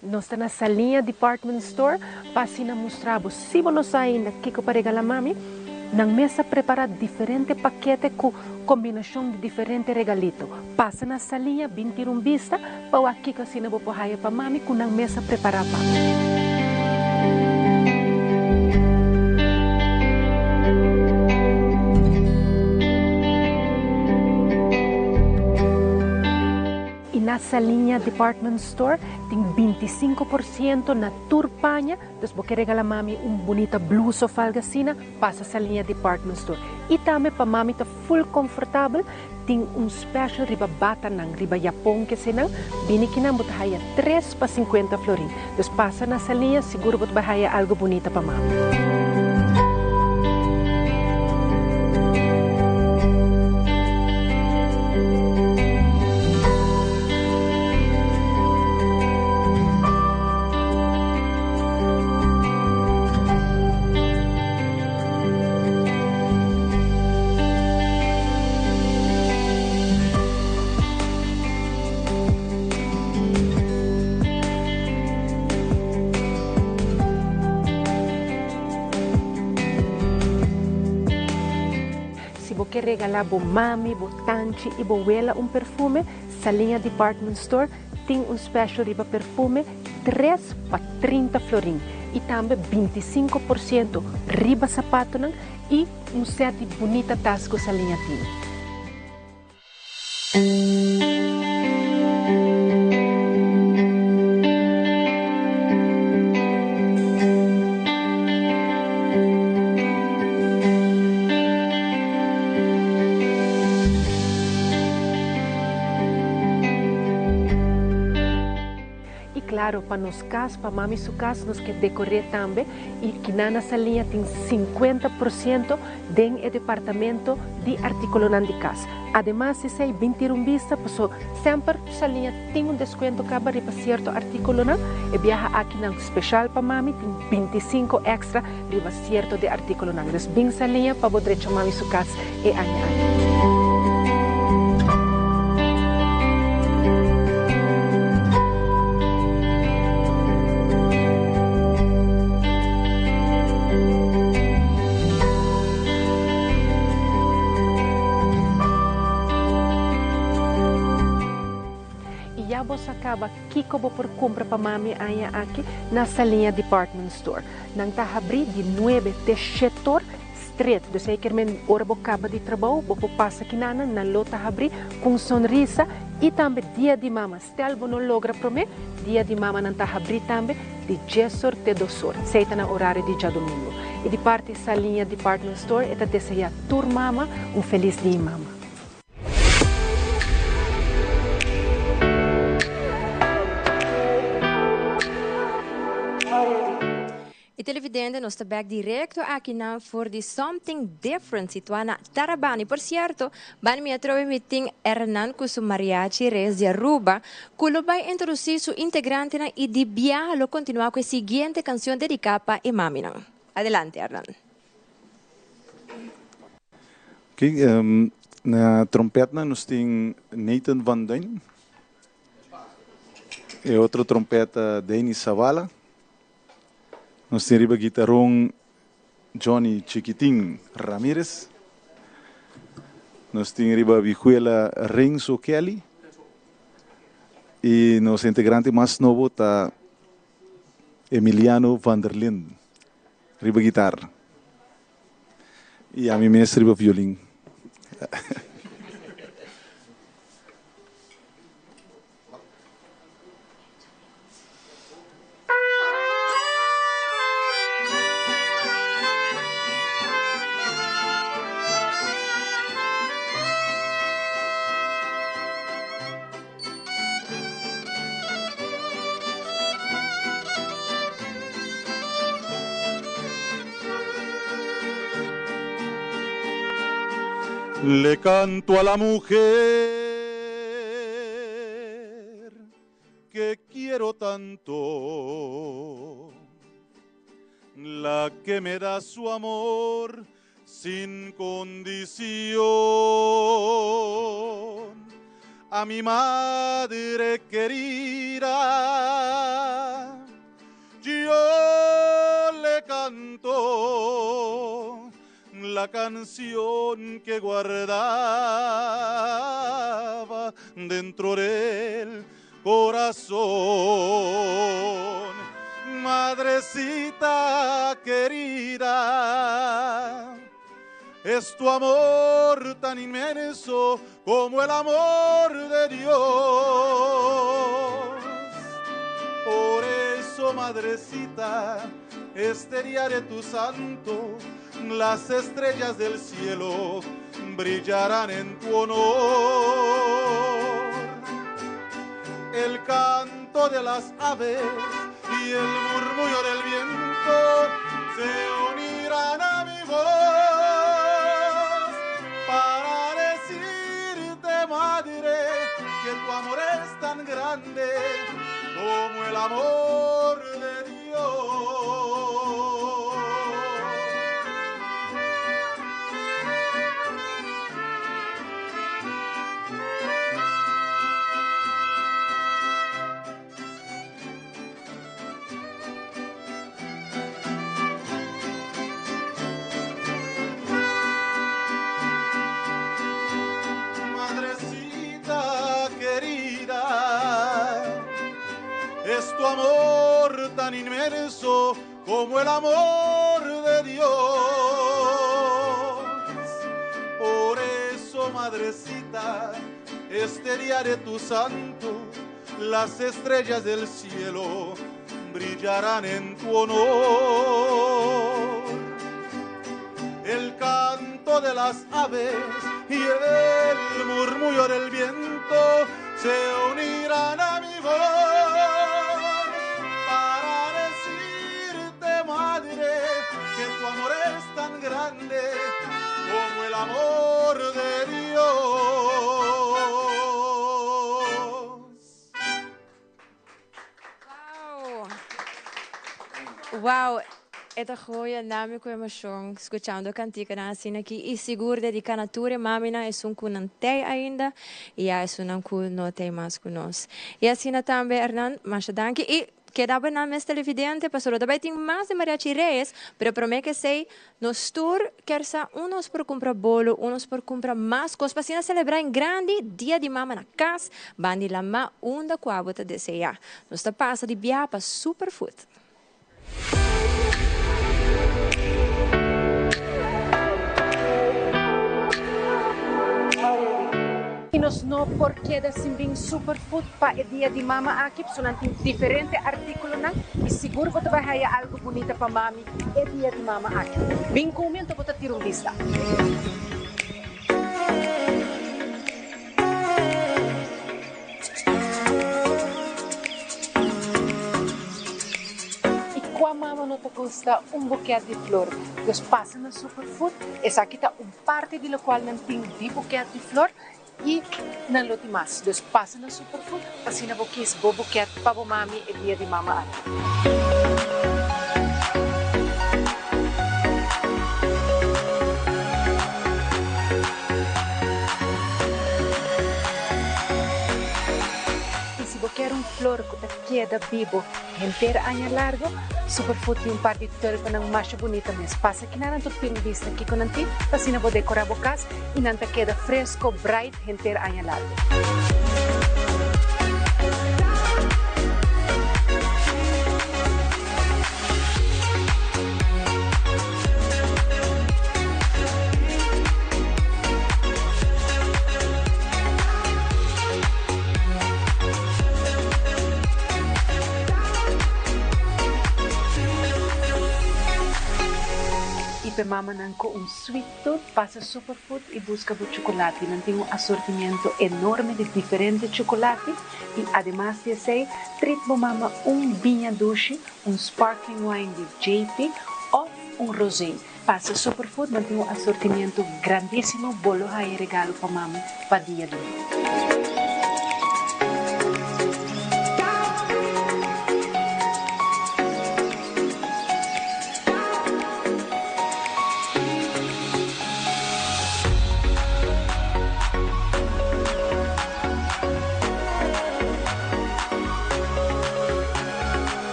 Nos ta na Saliña Department Store pa asina mustra bo si bo no sa ainda kiko pa regala mami. Nan mes a prepara diferente pakete ku kombinashon di diferente regalito. Pasa na Saliña bin tira un bista pa wak kiko asina bo por haya pa mami ku nan mes a prepara pa bo. I na Saliña Department Store tin 25% na tur paña, dus bo ke regala mami un bunita blusa of algo asina, pasa Saliña Department Store. I tambe pa mami ta full comfortabel, tin un special riba batanan, riba yapon kesenan, bini kinan bo ta haya tres pa 50 florin. Dus pasa na Saliña, sigur bo ta bai haya algo bunita pa mami. Si bo ke regalá bo mami, bo tanchi i bo wela un perfume, Saliña Department Store tin un special riba perfume tres pa 30 florin i tambe 25% riba sapatonan i un set di bunita tas ku Saliña tin. I klaro, pa nos kas, pa mami su kas, nos ke dekor'é tambe i kinan na Saliña tin 50% den e departamento di artíkulonan di kas. Ademas esei bin tira un bista paso semper Saliña tin un deskuento kaba riba sierto artíkulonan. E biaha akinan speshal pa mami tin 25 èkstra riba sierto di artíkulonan. Dus bin Saliña pa bo drecha mami su kas e aña aki. I Ya bo sa kaba kiko bo por kumpra pa mami aña aki na Saliña Department Store. Nan ta habrí di nuebe te shetor stret. Dus ei kermen ora bo kaba di trabou bo por pasa kinanan, nan lo ta habrí ku un sonrisa i tambe dia di mama. Stel bo no logra promé, dia di mama nan ta habrí tambe di diesor te dosor. Esei ta nan orario di djadumingu. I di parti Saliña Department Store e ta deseá tur mama un felis dia mama. E televidente nos ta bek directo akinan for di Something Different situa na Tarabani. Por cierto, bani mi atrobe mi tin Hernan cu su Mariachi Reyes di Aruba cu lo bay introduci su integrantenan y di biaha lo continua cu e siguiente cancion dedica pa e maminan. Adelante Hernan. Ok, na trompetnan nos tin Nathan van Duin, e otro trompet ta Denis Zavala. Nos tin riba guitaron Johnny Chiquitin Ramirez. Nos tin riba vihuela Renzo Kelly. Y nos integrante mas nobo ta Emiliano van der Linden riba guitarra. Y ami mes riba violin. Le canto a la mujer que quiero tanto, la que me da su amor sin condición. A mi madre querida, yo le canto la canción que guardaba dentro del corazón. Madrecita querida, es tu amor tan inmenso como el amor de Dios. Por eso, madrecita, este día de tu santo, las estrellas del cielo brillarán en tu honor. El canto de las aves y el murmullo del viento se unirán a mi voz para decirte, madre, que tu amor es tan grande como el amor de Dios. Madrecita querida, es tu amor tan inmenso como el amor de Dios. Por eso, madrecita, este día de tu santo, las estrellas del cielo brillarán en tu honor. El canto de las aves y el murmullo del viento se unirán a mi voz para decirte, madre, que tu amor es tan grande como el amor de Dios. Wow! E ta goya nami ku emoshon skuchando kantikanan asina aki i sigur dediká na tur e maminan esun ku nan tei ainda i ya esunnan ku no tei mas ku nos. I asina tambe Hernan, masha danki i. Keda bo nan mes televidente pasobra ta bai tin mas di Mariachi Reyes, pero prome ke esei nos tur kier sa un nos por cumpra bolo, un nos por cumpra mas cos pa asina celebra en grandi Dia di Mama na cas, ban di lama unda cu abo ta desea. Nos ta pasa di bia pa Superfood. Y nos no por keda sin bin Superfood pa e dia di mama aki, pasobra nan tin diferente articulonan y sigur bo ta bay haya algo bunita pa mami e dia di mama aki. Bin cu mi anto bo ta tira un bista. Y cua mama no ta gusta un buket di flor? Dus pasa na Superfood, esaki ta un parti di locual nan tin di buket di flor y nan lo tin mas. Dus pasa na Superfood pa asina bo kies bo buket pa bo mami e dia di mama aki. Y si bo kier un flor cu ta keda bibo henter aña largo, Superfood tin un par di tulpanan masha bunita mes. Pasa kinan nan tur tira un bista kico nan tin pa asina bo decora bo cas y nan ta keda fresco, bright henter aña largo. Y p'e mamanan cu un sweet tooth pasa Superfood y busca bo chocolate. Nan tin un asortimiento enorme di diferente chocolate y ademas di esey treat bo mama un biña dushi un sparkling wine di JP of un rosé. Pasa Superfood nan tin un asortimiento grandísimo, bo lo haya regalo pa mami pa dia di mama.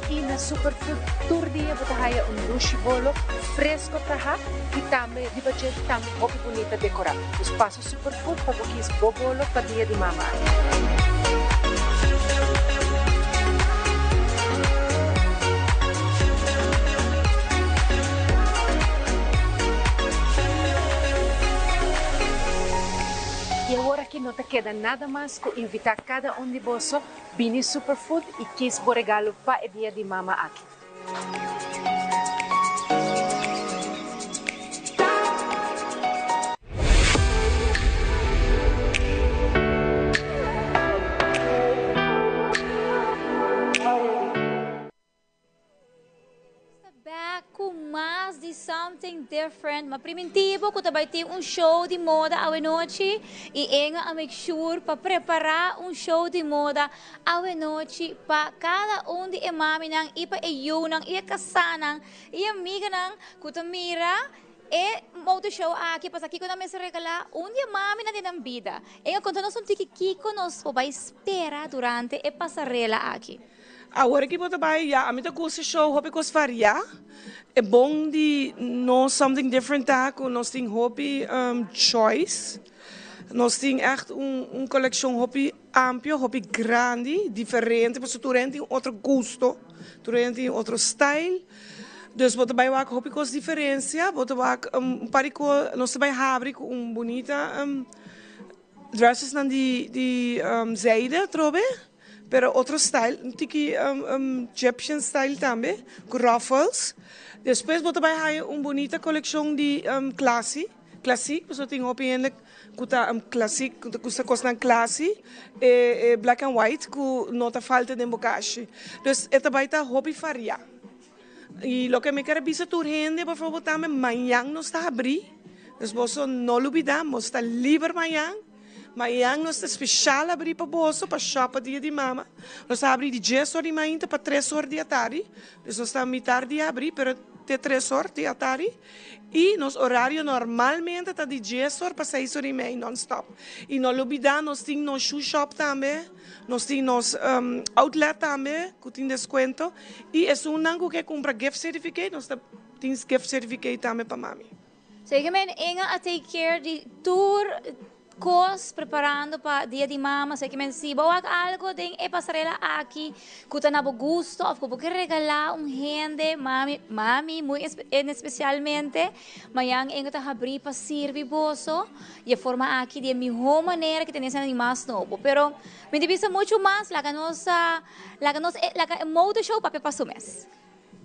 Y na Superfood tur dia bo ta haya un dushi bolo fresco traha y tambe riba dje tambe hopi bunita decora. Dus pasa Superfood pa bo kis bo bolo pa dia di mama aki. Y awor aki no ta keda nada mas cu invita cada un di boso bini Superfood y kis bo regalo pa e dia di mama aki. Back cu mas di Something Different. Ma priminti bo cu ta bay tin un show di moda awe nochi y Enga a make sure pa prepara un show di moda Awe nochi pa kada un di e maminan i pa e yunan i e kasánan i amiganan ku ta mira e motor show aki pasobra kiko nan mester regalá un di e maminan di nan bida. E a konta nos un tiki kiko nos por bai spera durante e pasarela aki. Awor aki bo ta bai ya ami ta gusta show hopi kos variá. E bon di nos something different ta ku nos tin hopi choice. Nos tin ègt un kolekshon hopi. Amplio, hopi grandi, diferente, pasobra tur hende tin otro gusto, tur hende tin otro style. Dus bo ta bai wak hopi kos diferencia, bo ta wak un par di kos, nos ta bai habri ku un bunita dressesnan di di zijde atrobe, pero otro style, un tiki Egyptian style tambe, ku ruffles. Despues bo ta bai haya un bunita kolekshon di classy. Klasik, pasobra tin hopi hende ku ta klasik, ku ta gusta kosnan klasi, e black and white ku no ta falta den bo kashi. Dus e ta bai ta hopi variá. I loke mi ker a bisa tur hende, por fabor tambe mañan nos ta habrí, dus boso no lubidá, nos ta liber mañan. Mayan nos ta special abri pa boso pa shop pa dia di mama. Nos ta abri di djes or di mainta pa tres or di atardi. Dus nos ta mitar di abri pero te tres or di atardi. Y nos horario normalmente ta di djes or pa seis or y mei non stop. Y no lubida nos tin nos shoe shop tambe, nos tin nos outlet tambe cu tin descuento. Y esunnan cu ke cumpra gift certificate nos ta tin gift certificate tambe pa mami. Zeker Inge a take care di tur cos preparando pa Dia di Mama. Zeker men si bo wak algo den e pasarela aki cu ta na bo gusto of cu bo kier regala un hende, mami, mami muy en especialmente, mañan Inge ta habri pa sirbi boso y e forma aki di e miho manera cu tene esnan mas nobo. Pero mi ta bisa mucho mas, laga nos, laga nos, laga e mode show papia pa su mes.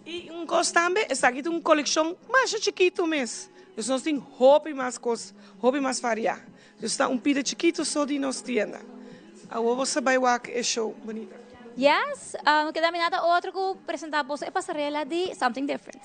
I un kos tambe, esaki ta un kolekshon masha chikitu mes. Dus nos tin hopi mas kos, hopi mas variá. Dus ta un pida chikitu so di nos tienda. Awor bo sa bai wak e show bunita. Yes, no keda mi nada otro ku presenta boso e pasarela di Something Different.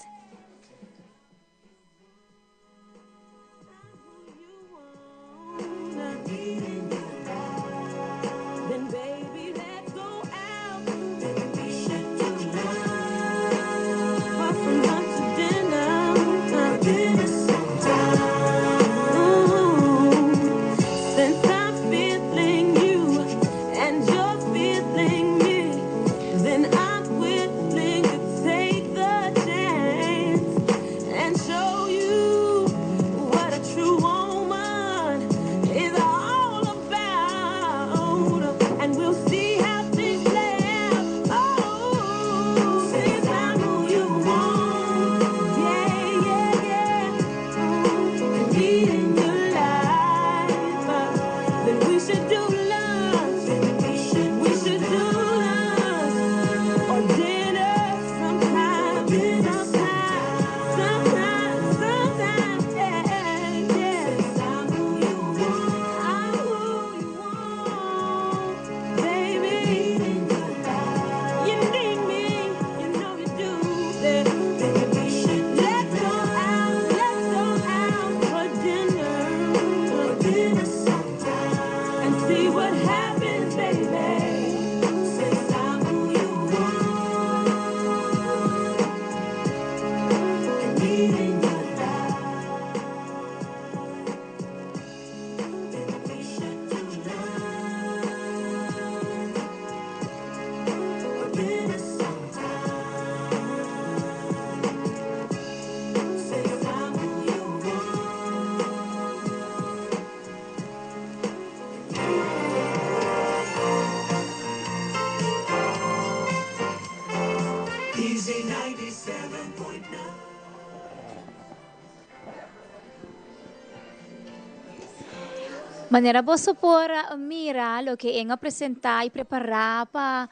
Manera boso por mira loke en a presenta y prepara pa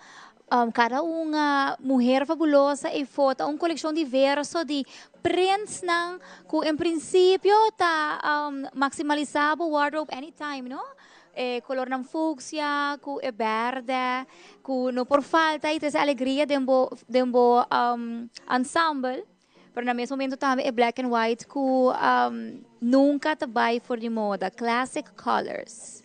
cada un muher fabulosa eyfo ta un coleccion diverso di printsnan cu en principio ta maximalisa bo wardrobe anytime no. E colornan fucsia cu e berde cu no por falta y trece alegria den bo den bo ensemble. Pero na mes momento tambe e black and white cu nunca ta bay for di moda, classic colors.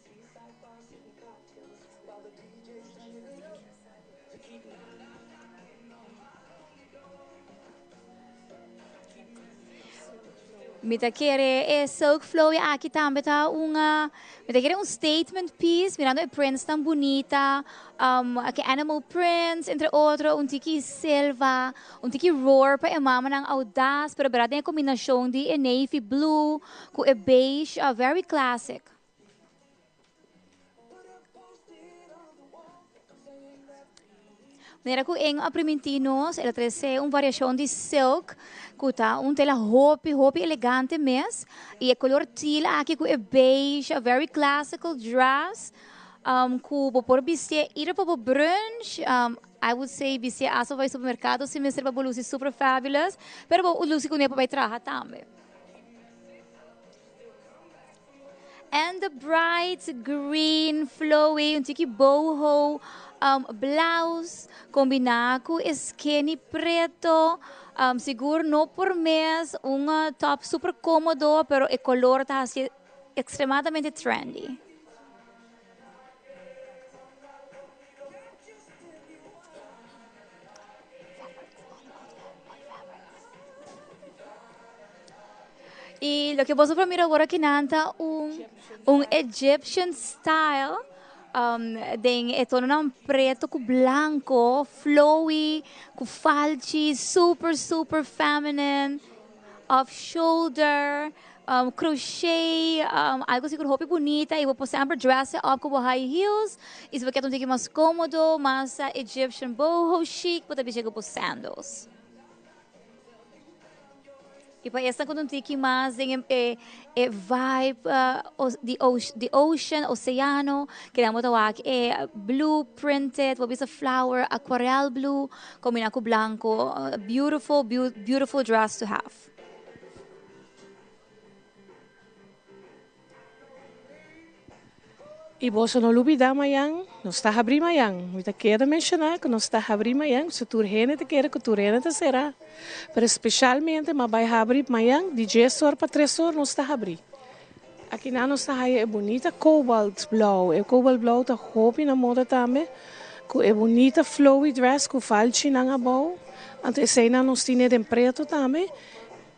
Mi ta kere e silk flowy aki tambe ta un, mi ta kere un statement piece, mirando e prints tan bunita, aki animal prints, entre otro, un tiki selva, un tiki roar pa e mamanan audaz, pero bera den e combinacion di e navy blue cu e beige, very classic. Manera cu en a priminti nos, el a trece un variacion di silk cu ta un tela hopi, hopi elegante mes. Y e color teal aki cu e beige, a very classical dress, cu bo por bisti'e either pa bo brunch, I would say bisti'e hasta pa bay supermercado si mester pa bo luci super fabulous, pero bo luci cune pa bay traha tambe. And the bright green flowy, un tiki boho um, blouse combina cu e skinny preto. Um, sigur no por mes, un top super cómodo, pero e color ta haci extremadamente trendy. Y loke boso por mira awor akinan ta un un Egyptian style um, den e tononan preto cu blanco, flowy, cu falchi, super super feminine, off shoulder, um, crochet, um, algo sigur hopi bunita y bo por semper dress it up cu bo high heels y si bo kier un tiki mas comodo, mas Egyptian boho chic, bo ta bisha cu bo sandals. Y pa esnan cu ta un tiki mas den e e vibe di di ocean, oceano, keda bo ta wak e blue printed, bo bisa flower, aquarel blue combina cu blanco, beautiful, beautiful dress to have. I boso no lubidá mañan, nos ta habrí mañan. Mi ta keda menshoná ku nos ta habrí mañan, pasobra tur hende ta kere ku tur hende ta será. Pero speshalmente m'a bai habrí mañan di dies or pa tres or nos ta habrí. Akinan nos ta haya e bunita kobalt blou. E kobalt blou ta hopi na moda tambe, ku e bunita flowy dress ku falchinan abou. Anto eseinan nos tine den preto tambe.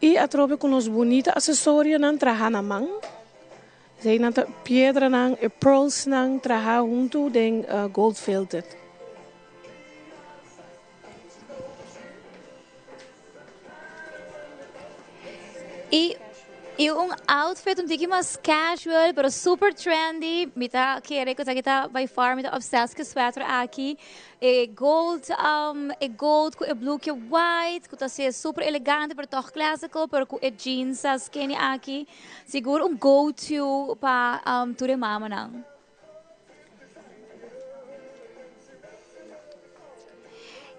I atrobe ku nos bunita asesorionan traha na man. Esei nan ta piedranan, e pearlsnan traha huntu den gold filted. I i un outfit un tiki mas casual pero super trendy. Mi ta kere ku esaki ta by far mi ta obsessed ku e sweater aki. E gold e gold ku e blue ku e white ku ta ser super elegante pero tòg classical pero ku e jeans skinny aki sigur un go to pa tur e mamanan.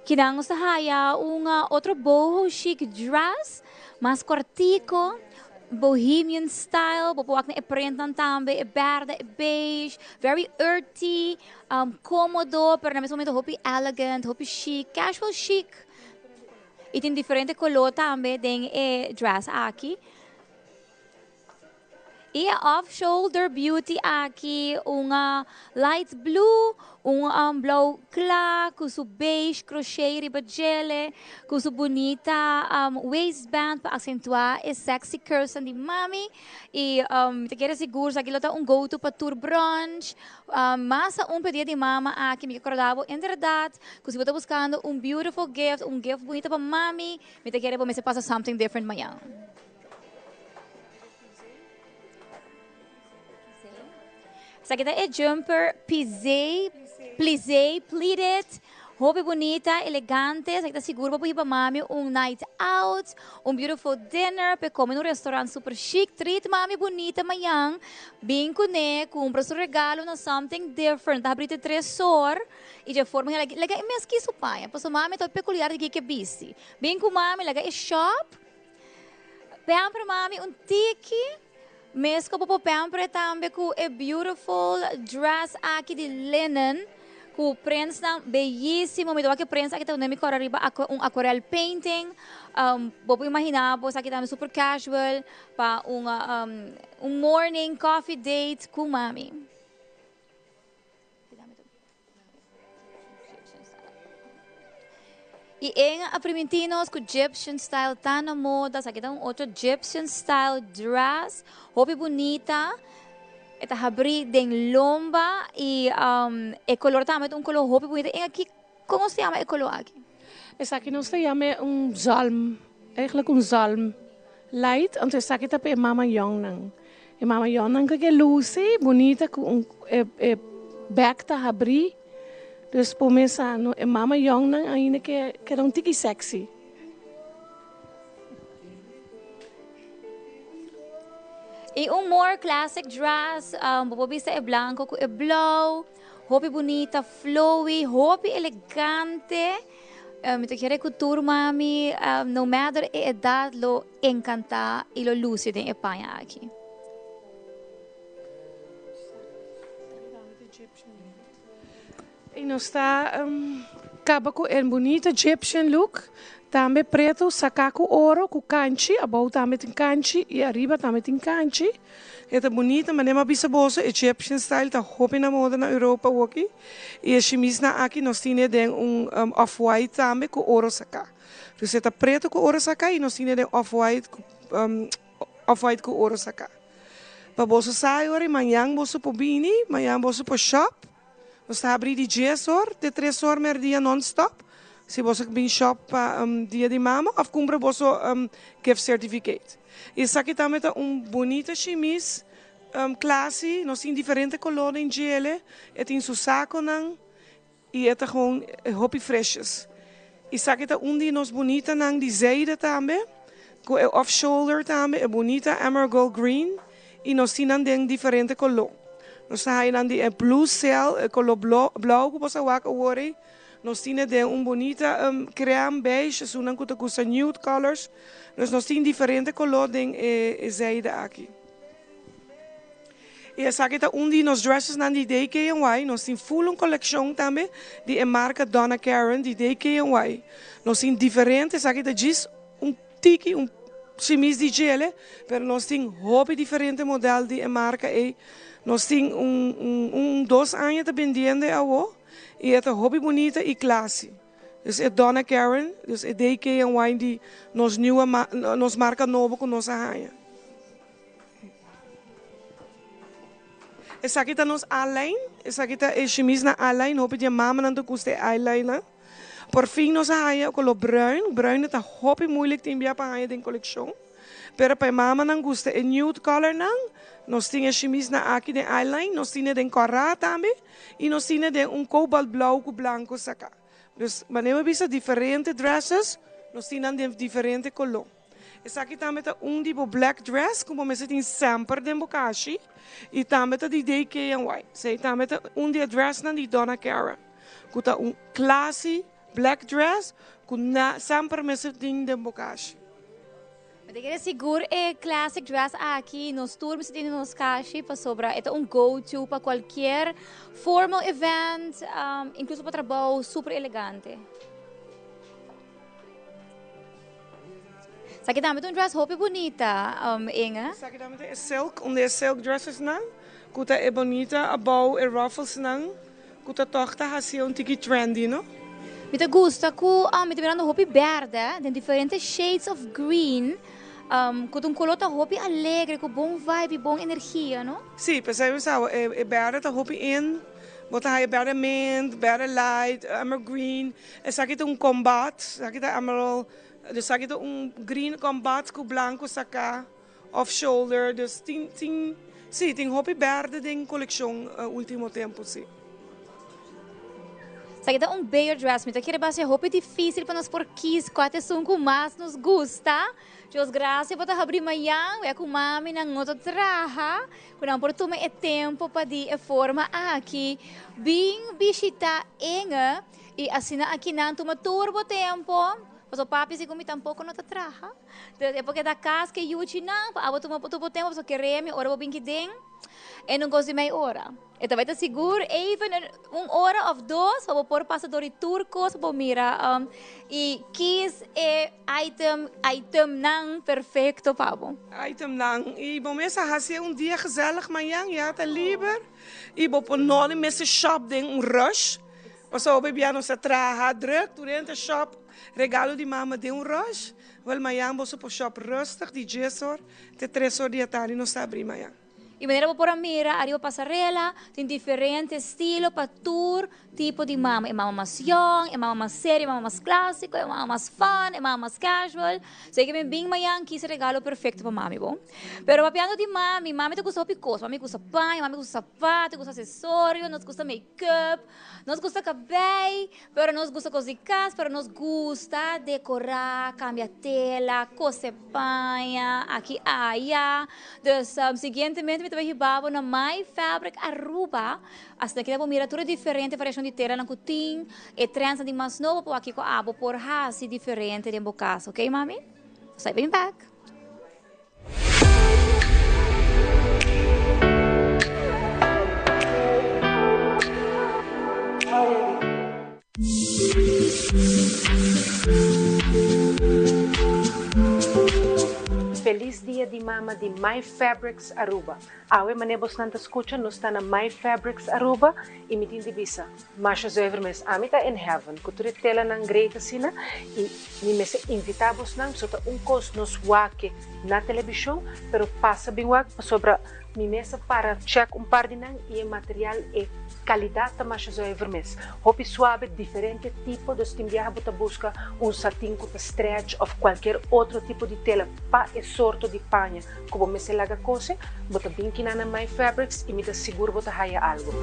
Kinan nos ta haya un otro boho chic dress mas cortico bohemian style bo por wak na e printnan tambe e berde e beige very earthy. Cómodo, pero na mes momento hopi elegant, hopi chic, casual chic. Y tin diferente color tambe den e dress aki. Y e off shoulder beauty aki, un light blue, un blauw cla cu su beige crochet riba djele, cu su bunita waistband pa accentua e sexy curves di mami. Y mi ta kere sigur esaki lo ta un go to pa tur brunch. Mas aun pa e dia di mama aki mi ke korda bo en berdad ku si bo ta buskando un beautiful gift, un gift bunita pa mami, mi ta kere bo mester pasa something different mañan. Esaki ta e jumper pisé, plisé, pleated. Hopi bunita, elegante, esaki ta sigur pa bo hiba mami un night out, un beautiful dinner, p'e come na un restaurant super chic, treat mami bunita mañan, bin cune, cumpra su regalo na something different, ta habri te tresor y dje forma laga laga e mes kisu paña, pasobra mami ta peculiar di kiko e bisti, bin cu mami laga e shop, pamper mami un tiki, mes cu bo por pamper tambe cu e beautiful dress aki di linen. Ku prensnan beyísimo. Mi ta wak e prens aki ta duna mi kòrda riba un aquarel painting. Bo por imaginá bo esaki tambe super casual pa un un morning coffee date ku mami. I en a primintí nos ku Gyptian style ta na moda. Esaki ta un otro Gyptian style dress. Hopi bunita. E ta habrí den lomba i e kolor tambe ta un kolor hopi bunita. En aki, kon nos ta yama e kolor aki? Esaki nos ta yama un zalm, eigenlijk un zalm light, anto esaki ta pa e mama yòngnan. E mama yòngnan ku ke lusi bunita ku un e bèk ta habrí, dus por mesa no e mama yòngnan ainda ke keda un tiki sexy. Y un more classic dress, bo por bisa e blanco cu e blauw, hopi bunita, flowy, hopi elegante. Mi ta kere cu tur mami, no matter e edad, lo encanta y lo luci den e paña aki. Y nos ta caba cu e bunita Egyptian look, tambe preto saca cu oro cu canchi, abou tambe tin canchi y ariba tambe tin canchi. E ta bunita, manera mi a bisa boso, Egyptian style ta hopi na moda na Europa awoki y e shimisnan aki nos tine den un off white tambe cu oro saca. Dus e ta preto cu oro saca y nos tine den off white cu. off-white ku oro saká. Pa boso sa e ora i mañan boso por bini, mañan boso por shop. Nos ta habrí di dies or te tres or mèrdia non-stop. Si boso bin shop pa Dia di Mama òf kumpra boso gift certificate. I esaki tambe ta un bunita shimis classy. Nos tin diferente koló den djele. E tin su sakonan i e ta gewoon hopi freshes. Esaki ta un di nos bunitanan di zijde tambe ku e off shoulder tambe, e bunita emerald gold green i nos tin nan den diferente koló. Nos ta haya nan di e blue sail, e koló blou ku bo sa wak awor ei. Nos tin e den un bunita crème beige, esunnan ku ta gusta nude colors. Dus nos tin diferente koló den e zijde aki. I esaki ta un di nos dressesnan di DKNY. Nos tin full un kolekshon tambe di e marka Donna Karan di DKNY. Nos tin diferente, esaki ta djis un tiki, un shimis di djele, pero nos tin hopi diferente model di e marka ei. Nos tin un un un dos aña ta bendiendo e awo i e ta hopi bunita i classy. Dus e Donna Karan, dus e DKNY di nos nieuwe nos marka nobo ku nos a haña. Esaki ta nos A-lijn. Esaki ta e shimis na A-lijn. Hopi di e mamanan ta gusta e A-lijnnan. Por fin nos a haña e kolor bruin. Bruin ta hopi moeilijk tin bia pa haña den kolekshon. Pero pa e mamanan gusta e nude colornan, nos tin e shimisnan aki den A-lijn. Nos tin e den kòrá tambe i nos tin e den un kobalt blou ku blanko saká. Dus manera mi a bisa diferente dresses, nos tin nan den diferente koló. Esaki tambe ta un di bo black dress ku bo mester tin semper den bo kashi i tambe ta di DKNY. Esei tambe ta un di e dressnan di Donna Karan ku ta un classy black dress ku na semper mester tin den bo kashi. Mi ta kere sigur e classic dress aki nos tur mester tin den nos kashi pasobra e ta un go to pa cualkier formal event, incluso pa trabou super elegante. Esaki tambe ta un dress hopi bunita, Inge. Esaki tambe ta e silk, un di e silk dressesnan ku ta e bunita abou e rufflesnan ku ta tòg ta hasié un tiki trendy, no? Mi ta gusta ku mi ta mirando hopi bèrdè den diferente shades of green ku ta un koló ta hopi alegre ku bon vibe i bon energia, no? Sí, p'esei mi sa e bèrdè ta hopi in, bo ta haña bèrdè mint, bèrdè light, emerald green. Esaki ta un combat, esaki ta emerald, esaki ta un green combat cu blanco saca off shoulder, dus tin, tin, si, tin hopi berde den coleccion ultimo tempo, si. Esaki ta un beyo dress, mi ta kere base hopi dificil pa nos por kies cua ta esun cu mas nos gusta. Dios gracia bo ta habri mayan, wea cu maminan no ta traha, cu nan por tuma e tempo pa di e forma aki bin bishita Inge. I asina aki nan tuma tur bo tempo, pasobra papi si ku mi tampoko no ta traha. Entonces e por keda kas ke yuchinan pa abo tuma tur bo tempo pasobra kere mi ora bo bin kiden e no kos di mei ora. E ta bai ta sigur even un ora of dos pa bo por pasa dor di tur kos pa bo mira i kis e item itemnan perfekto pa bo. Itemnan i bo mes a hasi un dia gezellig mañan ya ta liber i bo por no mester shop den un rush. Pasobra hopi bia nos ta traha druk, tur hende ta shop regalo di mama den un rush. Wel mañan boso por shop rustig di dies or te tres or di atardi nos ta abri mañan. I manera bo por a mira ariba pasarela tin diferente estilo pa tur tipo di mama, e mama mas yong, e mama mas serio, e mama mas clasico, e mama mas fun, e mama mas casual. So e ke bin bin mañan kis e regalo perfecto pa mami bo. Pero papiando di mami, mami ta gusta hopi cos, mami gusta paña, mami gusta sapato, gusta accesorio, nos gusta make up. Nos gusta kabei, pero nos gusta kos di kas, pero nos gusta dekorá, kambia tela, kose paña, aki aya. Dus siguientemente mi ta bai hiba bo na My Fabric Aruba. Asina ki ta bo mira tur e diferente variashon di telanan ku tin, e trendsnan di mas nobo pa wak kiko abo por hasi diferente den bo kas. Ok mami? Nos ta bai bin bek. Felis dia di mama. programa di My Fabrics Aruba. Awe mane bosnan ta scucha nos ta na My Fabrics Aruba y mi tin di bisa masha zuiver mes ami ta in heaven cu tur e telanan great asina y mi mester invita bosnan so ta un cos nos wak na television pero pasa bin wak pasobra Mi mes a para check un par di nan y e material e calidad ta masha zuiver mes. Hopi suave, diferente tipo, dus tin biaha bo ta busca un satin cu ta stretch of cualkier otro tipo di tela pa e sorto di paña cu bo mester laga cose, bo ta bin kina na My Fabrics y mi ta sigur bo ta haya algo.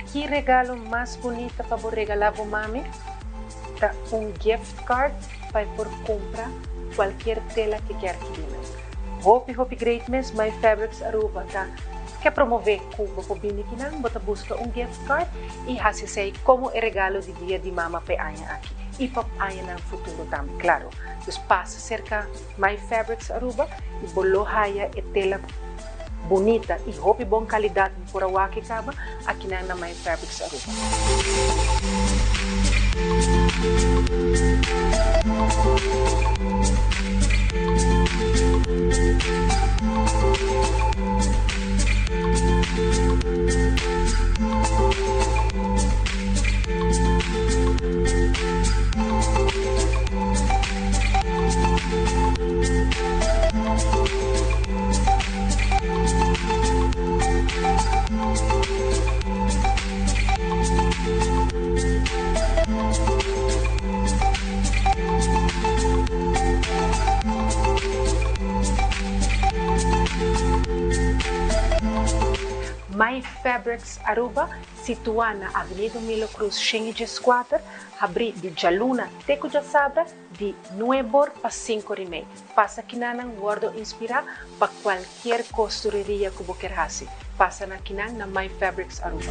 Ki regalo mas bunita pa bo regalá bo mami? Ta un gift card pa e por kumpra kualkier tela ke kier kibina. Hopi hopi great mes My Fabrics Aruba ta ke promove ku bo por bini kinan bo ta buska un gift card i hasi esei komo e regalo di dia di mama pa e aña aki i pa añanan futuro tambe klaro. Dus pasa serka My Fabrics Aruba i bo lo haya e tela bunita i hopi bon kalidat bo por a wak e kaba akinan na My Fabrics Aruba. My Fabrics Aruba, situá na Avenida Milo Cruz 114, habrí di djaluna te ku djasabra di nuebor pa sinkor i mei. Pasa kinanan wordo inspirá pa kualkier kostureria ku bo kier hasi. Pasa na kinan na My Fabrics Aruba.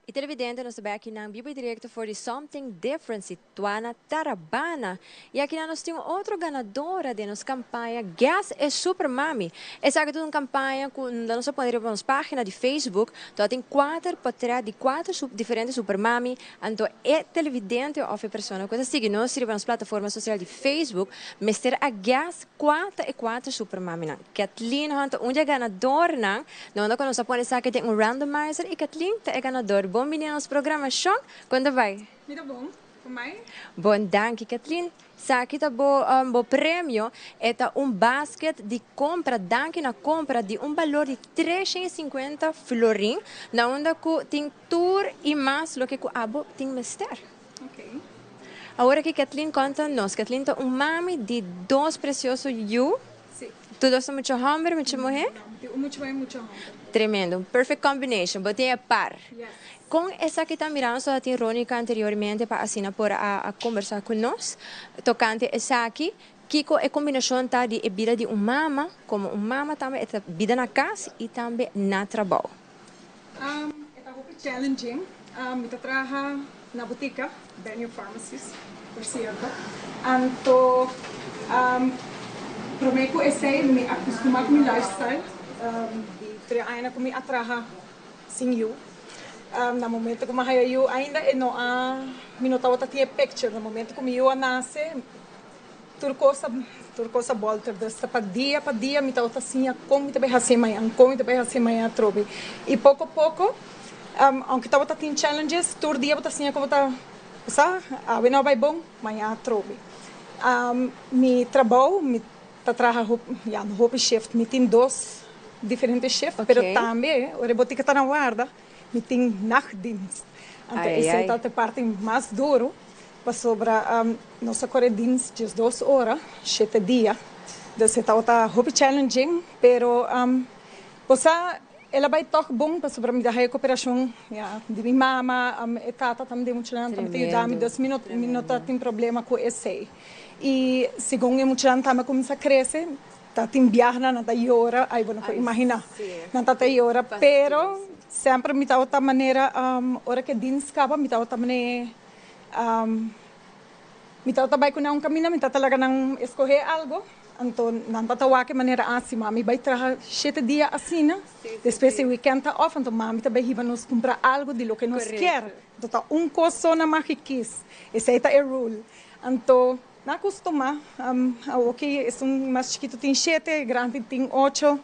E televidente nos ta bai akinan bibo y directo for di Something Different situa na Tarabana. Y akinan nos tin un otro ganadora den nos campaña Guess e Super Mami. Esaki ta un campaña cu nos a pone riba nos pagina di Facebook. Tabata tin cuater potret di cuater diferente Super Mami. Anto e televidente of e persona cu ta sigui nos riba nos plataforma social di Facebook mester a guess cua ta e cuater Super Maminan. Kathleen Hunt ta un di e ganadornan. Na unda ku nos a pone esaki den un randomizer i Kathleen ta e ganador. Bon bini na nos programashon. Kon ta bai? Mi ta bon. Ku mai? Bon danki Kathleen. Esaki ta bo bo premio. E ta un basket di kompra danki na kompra di un balor di 350 florin na unda ku tin tur i mas loke ku abo tin mester. Oké. Awor aki Kathleen konta nos. Kathleen ta un mami di dos presioso yu. Sí. Tur dos ta mucha homber, mucha muher? No, mi tin un mucha muher y mucha homber. Tremendo, un perfect combination, bo tin e par. Yes. Con esaki ta mira nos tin Ronica anteriormente pa asina por a conversa cu nos tocante esaki, kico e combinacion ta di e bida di un mama, como un mama tambe e ta bida na cas y tambe na trabao. E ta hopi challenging. Mi ta traha na botica, Benio Pharmacies, por cierto. Anto prome cu esey mi a custuma cu mi lifestyle di tres aña cu mi a traha sin yu. Na momento cu mi a haya yu ainda e no a, mi no tabata tin e picture. Na momento cu mi yu a nace Tur kos a tur kos a bolter dus ta pa dia pa dia mi tabata siña kon mi ta bai hasi mañan kon mi ta bai hasi mañan atrobe y poko poko aunke tabata tin challenges tur dia bo ta siña kon bo ta sa awe no a bai bon mañan atrobe mi trabou mi ta traha ya no hopi shift mi tin dos diferente shift pero tambe ora e botica ta na warda mi tin nachtdienst anto esei ta e parti mas duro. Pasobra nos a kore dins 12 ora, shete dia. Dus e tabata hopi challenging, pero bo sa El a bai tòg bon pasobra mi ta haya koperashon ya di mi mama, e tata tambe den muchanan tambe ta yuda mi, dus mi no mi no ta tin problema ku esei. I segun e muchanan tambe a kuminsá krese ta tin biahanan nan ta yora, ai bo no por imaginá, nan ta ta yora, pero semper mi tabata manera ora ku e dins kaba mi tabata mane Mi tabata bai ku nan un kaminda, mi tabata laga nan eskohé algu, anto nan tabata wak e manera asi, mami bai traha shete dia asina, despues e wikènt ta òf, anto mami ta bai hiba nos kumpra algu di loke nos kier, anto ta un kos so nan mag kis, esei ta e rule. Anto nan a kustumá, awoki esun mas chikitu tin shete, e grandi tin ocho.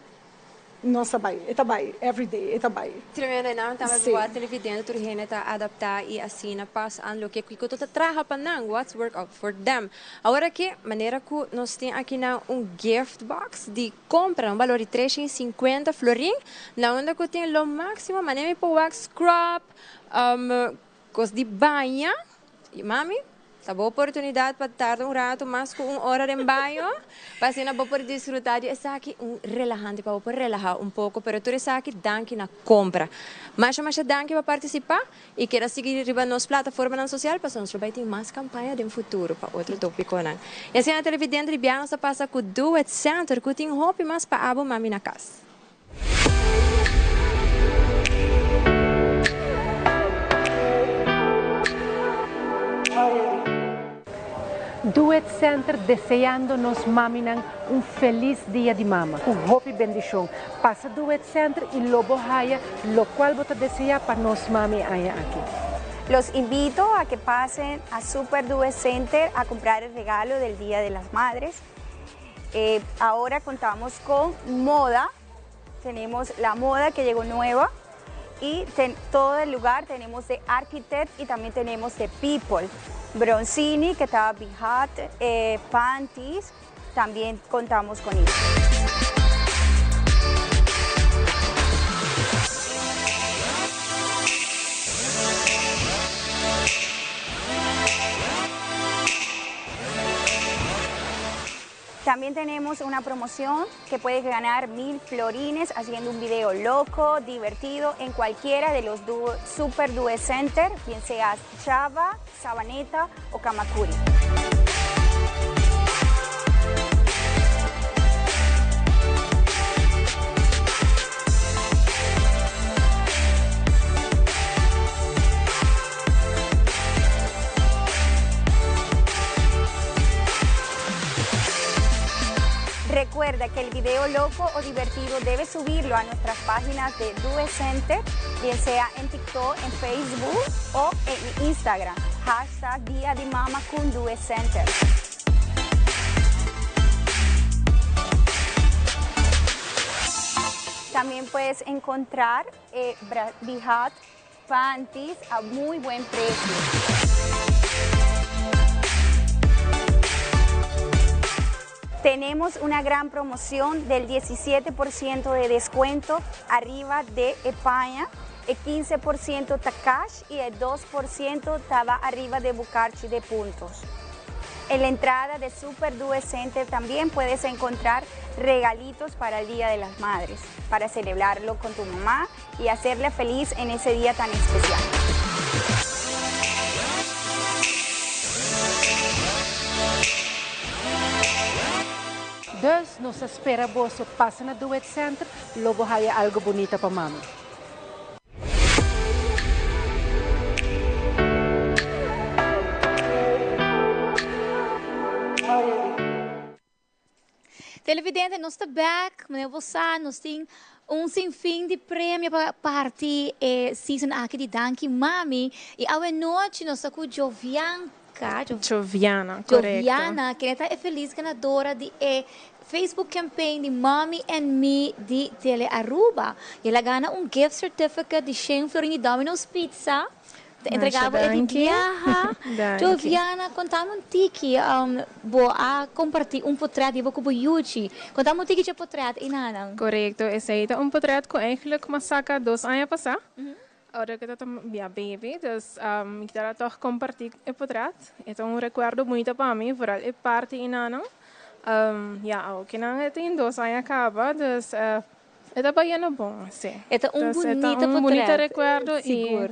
Nos ta bai, e ta bai, every day e ta bai. Tremendo, e nan tambe Sí. bo televidente tur hende ta adapta y asina pas an loke cu ta traha pa nan, what's work out for them. Awor aki, manera cu nos tin aki nan un gift box di compra, un balor di 350 florin, na unda cu tin lo maximo, manera mi por wak scrub, Cos di baña, y mami, ta bo oportunidad pa tarda un rato mas cu un ora den baño, pa asina bo por disfruta di esaki, un relahante pa bo por relaha un poco, pero tur esaki danki na compra. Masha masha danki pa participa y keda sigui riba nos plataformanan social pasobra nos lo bay tin mas campaña den futuro pa otro topiconan. Y asina televidente di biaha nos ta pasa cu Do It Center cu tin hopi mas pa abo mami na cas. Duet Center deseando nos maminan un felis dia di mama cu hopi bendicion. Pasa Duet Center y lo bo haya locual bo ta desea pa nos mami e aña aki. Los invito a que pasen a Super Duet Center a comprar el regalo del Dia de las Madres. Eh, ahora contamos con moda, tenemos la moda que llegó nueva y ten, todo el lugar tenemos de Architect y también tenemos de People. Bronzini, que está Bihat, eh, panties, también contamos con ellos. También tenemos una promoción que puedes ganar mil florines haciendo un video loco, divertido, en cualquiera de los Super Due Center, bien sea Chava, Sabaneta o Kamakuri. Recuerda que el video loco o divertido debes subirlo a nuestras páginas de Due Center, bien sea en TikTok, en Facebook o en Instagram. Hashtag Día de Mama con Due Center. También puedes encontrar eh, panties a muy buen precio. Tenemos una gran promoción del 17% de descuento arriba de España, el 15% cash y el 2% estaba arriba de Bucarchi de puntos. En la entrada de Super Due Center también puedes encontrar regalitos para el Día de las Madres, para celebrarlo con tu mamá y hacerle feliz en ese día tan especial. Dus nos ta spera boso pasa na Duet Center, lo bo haya algo bunita pa mami. Televidente, nos ta bek, meneer bo sa, nos tin un sinfin di premio pa parti e season aki di Danki Mami. Y awe nochi nos ta cu Jovianca, Joviana, correcto. Joviana, kende ta e feliz ganadora di e Facebook campaign di Mommy and Me di Tele Aruba. Y el a gana un gift certificate di shen florin di Domino's Pizza. Ta entrega bo e di biaha. Joviana, contami un tiki, bo a comparti un potret di bo cu bo yuchi. Contami un tiki dje potret einanan. Corecto, esey ta un potret cu eigenlijk mi a saca dos aña pasa, ora cu ta ta ya baby, dus mi kier a toch comparti e potret. E ta un recuerdo bunita pa mi, vooral e parti einanan. Ya, awo kinan e tin dos aña caba, dus. E ta bayendo bon, si. E ta un Dus e ta bunita un bunita potret. recuerdo y Sigur.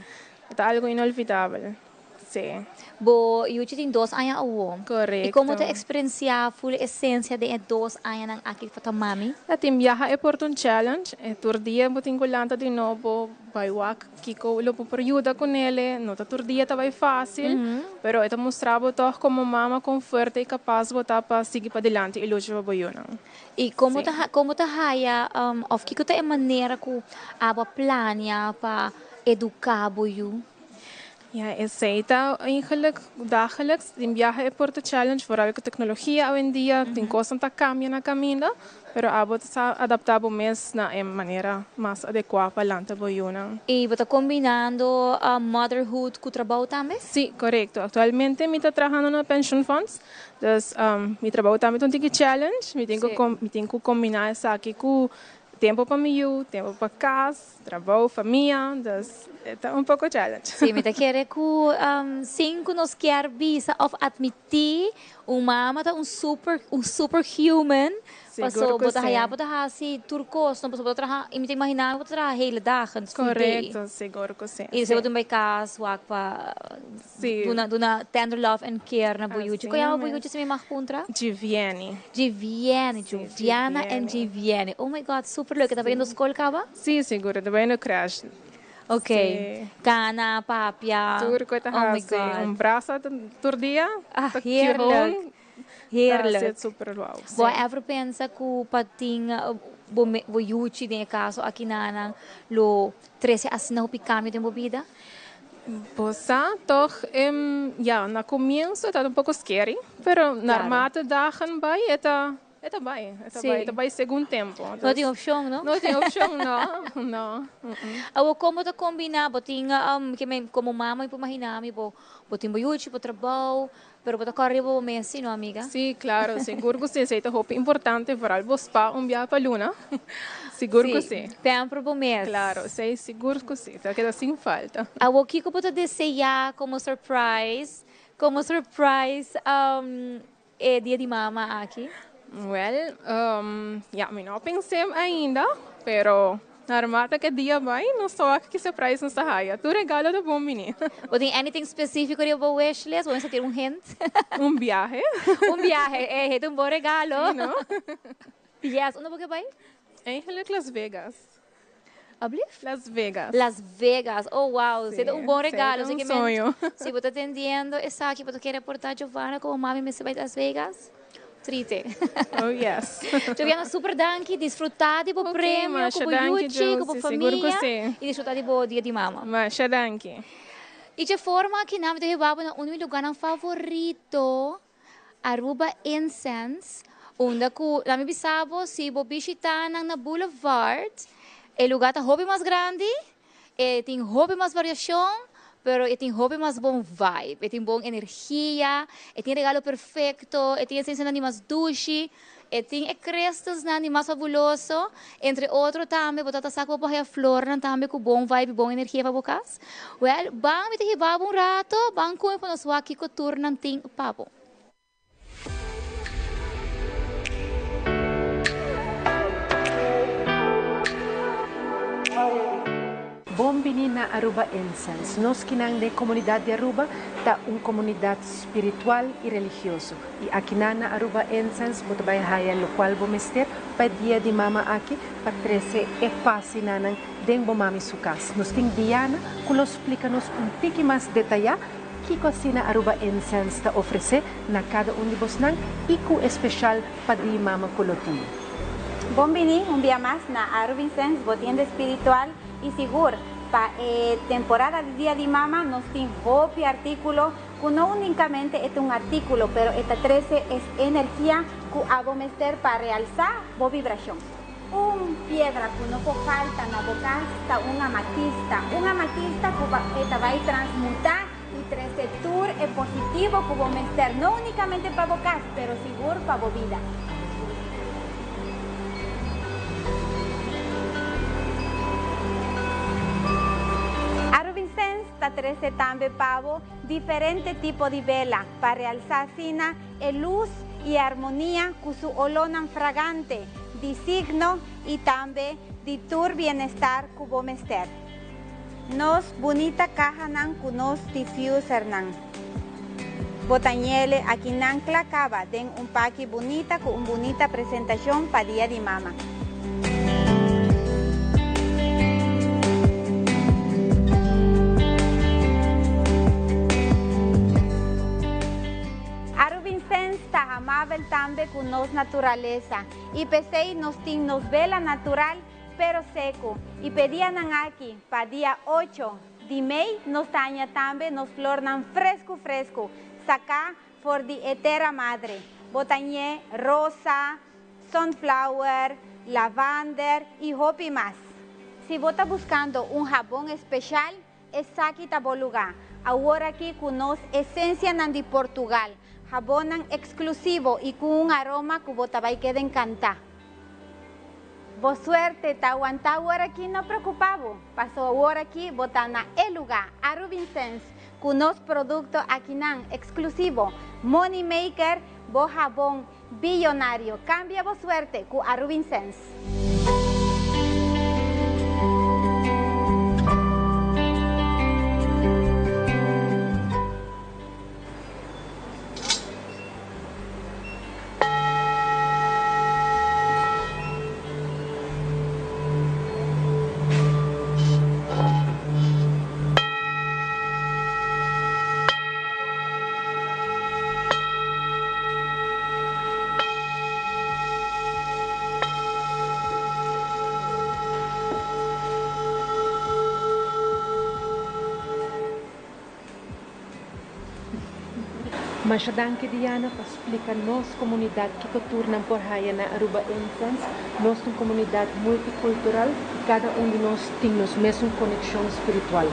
e ta algo inolvidabel, si. Bo yuchi tin dos aña awo. Correcto. Y como ta experiencia full esencia den e dos añanan aki pa ta mami? Ta tin biaha e por ta un challenge. E tur dia bo tin cu lanta di nobo, bay wak kico lo bo por yuda cu nele. No ta tur dia ta bay facil, pero e ta mustra bo toch como mama con fuerte y capaz bo ta pa sigui padilanti y lucha pa bo yunan. Y como ta como ta haya of kico ta e manera cu abo a plania pa educa bo yu? Ja, esey ta eigenlijk dagelijks. Tin biaha e por ta challenge, vooral cu tecnologia awendia, tin cosnan ta cambia na caminda, pero abo ta sa adapta bo mes na e manera mas adecua pa lanta bo yunan. Y bo ta combinando motherhood cu trabou tambe? Si, corecto. Actualmente mi ta trahando na pensioen fonds, dus mi trabou tambe ta un tiki challenge, mi tin cu mi tin cu combina esaki cu tempo pa mi yu, tempo pa cas. Trabou, famia, dus e ta un poko challenge. Sí, mi ta kere ku sin ku nos kier bisa òf atmití, un mama ta un super un superhuman, paso bo ta haya bo ta hasi tur kos, no paso bo ta traha, i mi ta imaginá bo ta traha hele dagen, full day. Korekto, sigur ku sí. I despues bo tin bai kas wak pa duna duna tender love and care na bo yuchi. Kon yama bo yuchi si mi mag puntra? Givieni. Givieni, Giuviana en Givieni. Oh my God, super leuk. E ta bayendo skol kaba? Sí, sigur, e ta bayendo crèche. Ok. Kana, papia. Tur ku e ta Oh my hasi. God. Un brasa tur dia. Ah, Ta cute heerlijk. home. Heerlijk. Ta super wauw. Bo a ever pensa ku pa tin bo bo yuchi den e kaso aki nanan lo trese asina hopi kambio den bo bida? Bo sa toch, ya, na comienzo e ta un poco scary, pero naarmate dagen bay e ta, e ta bay, e ta bay, e ta bay segun tempo. No tin opcion, no? No tin opcion, no, no. Awor como ta combina, bo tin, ke men, como mama mi por imagina mi bo, bo tin bo yuchi, bo trabou, Pero bo ta kòrda riba bo mes si, no amiga? Sí, claro, sigur ku sí. Esei ta hopi importante, vooral bo spa un biaha pa luna. Sigur ku sí. Sí, pamper bo mes. Claro, esei sigur ku sí, ta keda sin falta. Awor kiko bo ta deseá komo surprise, komo surprise e dia di mama aki? Well, ya, mi no a pens'é ainda, pero Naarmate ke dia bai, nos ta wak ki surprise nos ta haya. Tur regalo ta bon bini. Bo tin anything specifico riba bo wish list? Bo mester tira un hint? Un biahe. Un biahe, eh, e ta un bon regalo. Si, no? Yes, unda bo ke bai? Eigenlijk Las Vegas. Alblief? Las Vegas. Las Vegas, oh wow, Si, ta un bon regalo. Si, ta un soño. Si bo ta tendiendo esaki, bo ta kere porta Giovanna como mami mester bai Las Vegas? Trite. Oh yes. Joviana super danki, disfruta di bo Ok, premio masha ku bo danki, yuchi, ku bo Josie, sigur ku famia si. i disfruta di bo dia di mama. Masha danki. I dje forma aki nan mi ta hiba bo na un di mi lugarnan favorito, Aruba Incense, unda ku laat mi bisa bo si bo bishita nan na Boulevard, e lugar ta hopi mas grandi, E tin hopi mas variashon, pero e tin hopi mas bon vibe. E tin bon energia, e tin regalo perfecto, e tin esencianan di mas dushi, e tin e crystalsnan di mas fabuloso. Entre otro tambe bo ta ta sa cu bo por haya flornan tambe cu bon vibe y bon energia pa bo cas. Well, ban mi ta hiba bo un rato, ban cu mi pa nos wak kico tur nan tin pa bo. Bon bini na Aruba Incense. Nos kinan den comunidad di Aruba ta un comunidad spiritual y religioso. Y akinan na Aruba Incense bo ta bay haya locual bo mester pa e dia di mama aki pa trece e paz y nanan den bo mami su cas. Nos tin Diana cu lo splica nos un tiki mas detaya Kiko asina Aruba Incense ta ofresé na kada un di bosnan i ku espeshal pa di mama ku lo tin? Bon bini un bia mas na Aruba Incense, bo tienda espiritual i sigur pa e temporada di Dia di Mama nos tin hopi artíkulo ku no únikamente e ta un artíkulo pero e ta trese es energia ku abo mester pa realsá bo vibrashon. Un piedra ku no por falta na bo kas ta un amatista. Un amatista ku e ta bai transmutá i trese tur e positivo ku bo mester, no únikamente pa bo kas, pero sigur pa bo bida. Arubinsens ta trese tambe pa bo diferente tipo di bela pa realsá asina e lus i armonia ku su olónan fragante di signo i tambe. di tur bienestar ku bo mester. Nos bunita kahanan ku nos diffusernan. Bo ta ñele akinan kla kaba den un paki bunita ku un bunita presentashon pa Dia di Mama. Arubinsens ta amabel tambe ku nos naturalesa i p'esei nos tin nos bela natural pero seku i p'e dianan aki pa dia ocho di mei nos ta haña tambe nos flornan fresku fresku saká for di e tera madre. Bo ta ñe rosa, sunflower, lavander i hopi mas. Si bo ta buskando un habon espeshal, Esaki ta bo lugá. Awor aki ku nos esensianan di Portugal, habonnan eksklusivo i ku un aroma ku bo ta bai keda enkantá. Bo suerte ta wantá awor aki no preokupá bo, paso awor aki bo ta na e lugá, Arubinsens, ku nos produkto akinan eksklusivo, Money Maker, bo habon biyonario. Kambia bo suerte ku Arubinsens. Masha danki Diana pa splica nos comunidad kico tur nan por haya na Aruba Incense. Nos ta un comunidad multicultural y cada un di nos tin nos mesun conexion spiritual.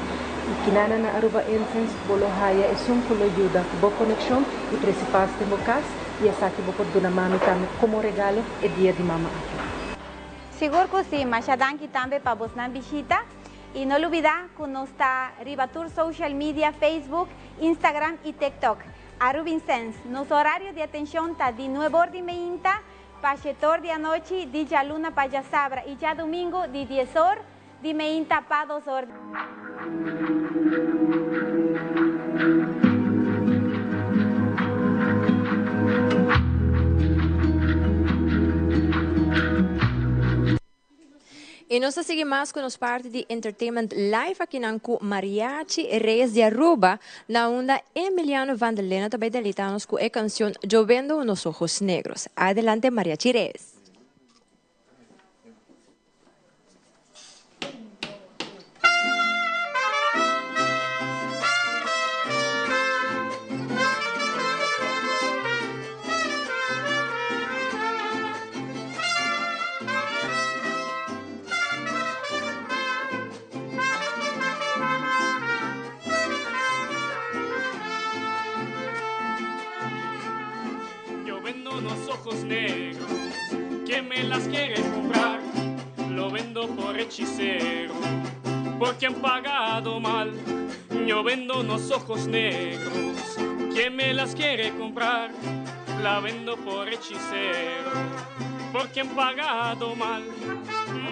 Y kinana na Aruba Incense bo lo haya esun cu lo yuda cu bo conexion y trece paz den bo cas y esaki bo por duna mami tambe como regalo e dia di mama aki. Sigur cu si, masha danki tambe pa bosnan bishita y no lubida cu nos ta riba tur social media Facebook, Instagram y TikTok. Arubincens, nos horario di atencion ta di nuebor di meinta pa shetor di anochi, di djaluna pa djasabra y djadomingo di diesor di meinta pa dosor. Y nos ta sigui mas cu nos parti di Entertainment Live akinan cu Mariachi Reyes di Aruba, na unda Emiliano van der Lena ta bay deleita nos cu e cancion Yo vendo unos ojos negros. Adelante Mariachi Reyes. Yo vendo unos ojos negros que me las quiere comprar. Lo vendo por hechicero, porque han pagado mal. Yo vendo unos ojos negros que me las quiere comprar. La vendo por hechicero, porque han pagado mal.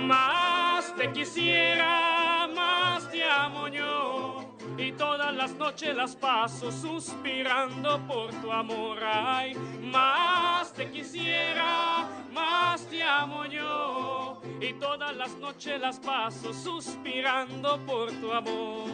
Más te quisiera, más te amo yo. Y todas las noches las paso suspirando por tu amor. Ay, más te quisiera, más te amo yo. Y todas las noches las paso suspirando por tu amor.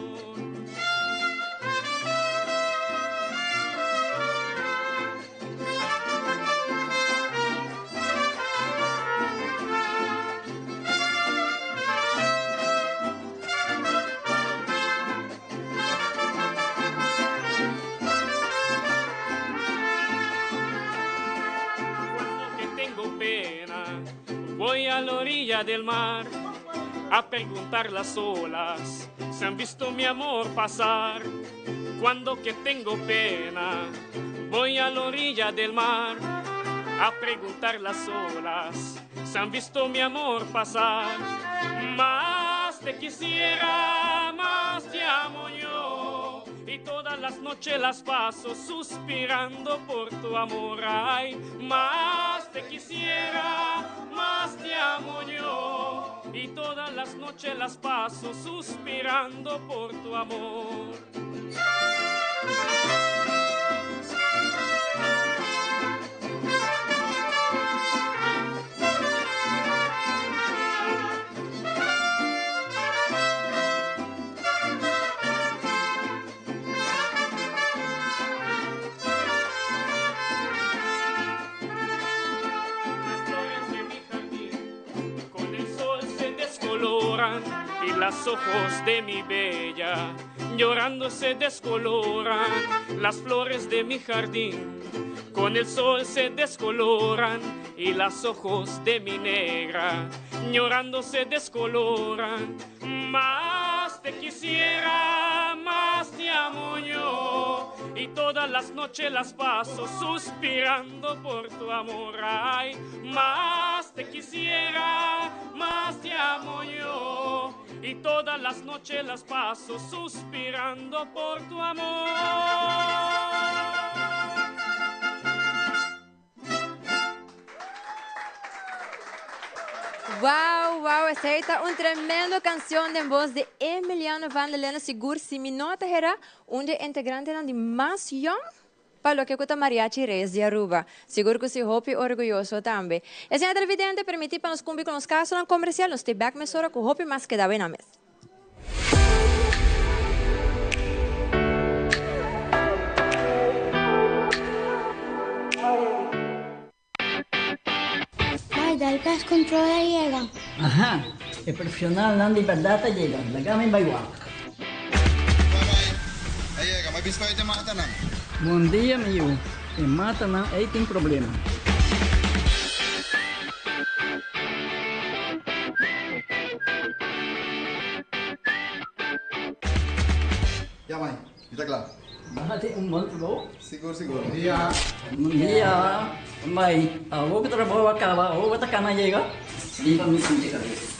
Cuando que tengo pena, voy a la orilla del mar a preguntar las olas si han visto mi amor pasar. Cuando que tengo pena, voy a la orilla del mar a preguntar las olas si han visto mi amor pasar. Más te quisiera, más te amo yo. Y todas las noches las paso suspirando por tu amor. Ay, más te quisiera, más te amo yo. Y todas todas las noches las paso suspirando por tu amor. Las flores de mi jardín con el sol se descoloran y las ojos de mi bella llorando se descoloran. Las flores de mi jardín con el sol se descoloran y las ojos de mi negra llorando se descoloran. Más te quisiera, más te amo yo y todas las noches las paso suspirando por tu amor. Ay, más te quisiera, más te amo yo y todas las noches las paso suspirando por tu amor. Wow, wow, esey ta un tremendo cancion den voz di Emiliano van der Lende. Sigur si mi no ta hera, un di e integrantenan di mas yong pa loke cu ta Mariachi Reyes di Aruba. Sigur cu si hopi orguyoso tambe. E asina televidente, permiti pa nos cumpli cu nos casonan comercial, nos te bek mesora cu hopi mas keda wena mes. Bai dal pest control a yega. Aha, e profesionalnan di berdad a yega, laga mi bai wak. A yega, ma biscuit e matanan. Bon dia mi yu, e matanan ei tin problema. Ya mai, mi ta kla. Nan tin un bon trabou. Sigur sigur. Bon dia. Bon dia. Mai, awor ku trabou a kaba, awor bo ta kana yega? Bin pa mi sinti kabes.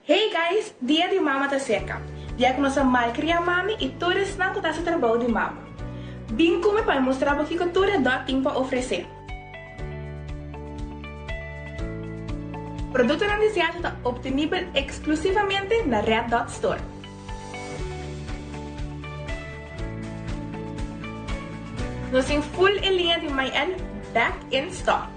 Hey guys, Dia di Mama ta serka. Dia ku nos a malkria mami i tur esnan ku ta hasi trabou di mama. Bin ku mi pa mi mustra bo kiko tur e dòt tin pa ofresé. Produktonan di Seattle ta optenibel eksklusivamente na Red Dot Store. Nos tin full e liña di My-N back in stock.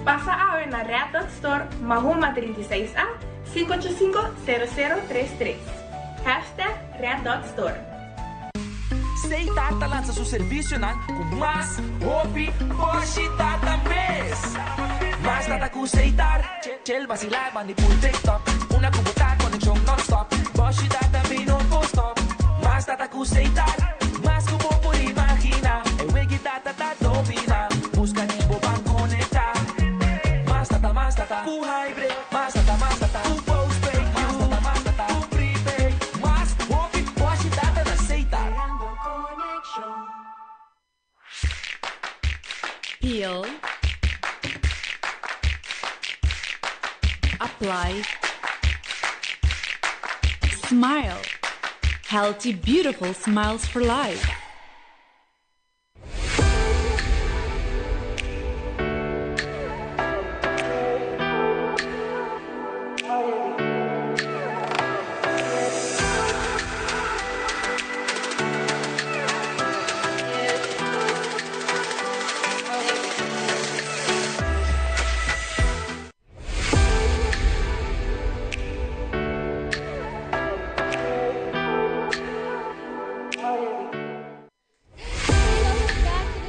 Pasa awe na Red Dot Store, Mahuma 36 A, 585 0033. Hashtag Red Dot Store. Seitar ta lansa su servicionan cu mas hopi boshi data mes. Mas data cu Seitar, Chel basila bandi pul TikTok. Una cu bo ta conexion non-stop. Boshi data mi no por stop. Mas data cu Seitar, mas cu bo por imagina. E wegi data ta domina. Busca di bo ban conecta. Mas data, mas data cu Hybrid. Mas data, mas data cu postpaid. Mas data, mas data cu prepaid. Mas hopi boshi data na Seitar. Peel Apply Smile Healthy beautiful smiles for life.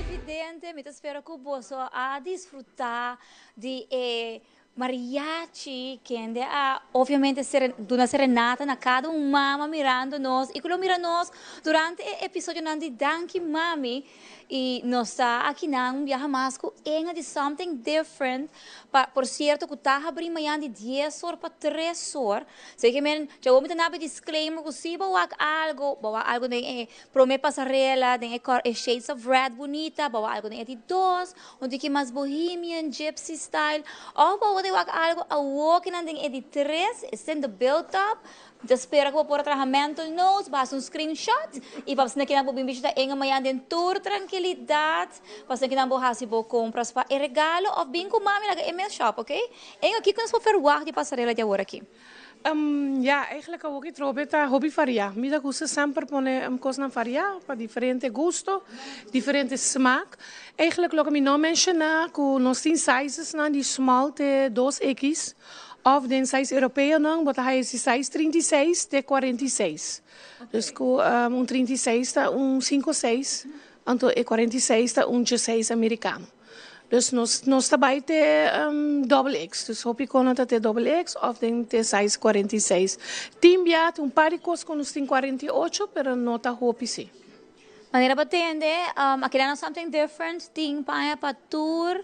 Televidente, mi ta spera cu boso a disfruta di e Mariachi kende a obviamente duna serenata na cada un mama mirando nos y cu lo mira nos durante e episodionan di Danki Mami y nos ta akinan un biaha mas cu enga di Something Different pa por cierto cu ta habri mañan di dies or pa tres or así que men djawo mi ta nabi disclaimer cu si bo wak algo bo wak algo den e prome pasarela den e shades of red bunita bo wak algo den e di dos Un tiki mas bohemian, gypsy style, of bo bo ta wak algo awokinan den e di tres, esei ta build up. Mi ta spera ku bo por a traha mental notes, bo hasi un screenshot i pa asina kinan bo bin bishita Inge mañana den tur trankilidat, pa asina kinan bo hasi bo kompras pa e regalo òf bin ku mami laga e mes shop, ok? Inge, kiko nos por ferwagt di pasarela di awor aki? Ya, eigenlijk awor ki trobe ta hopi variá. Mi ta gusta semper pone kosnan variá pa diferente gusto, diferente smaak. Eigenlijk loke mi no menshoná ku nos tin sizesnan di small te dos X. Of den size europeonan bo ta haya si size 36 te 46. Dus ku un 36 ta un sinku seis, anto e 46 ta un dieseis amerikano. Dus nos nos ta bai te double X. Dus hopi kono ta te double X of den te size 46. Tin bia tin un par di kos ku nos tin 48 pero no ta hopi si. Manera bo tende, a keda na something different, tin paña pa tur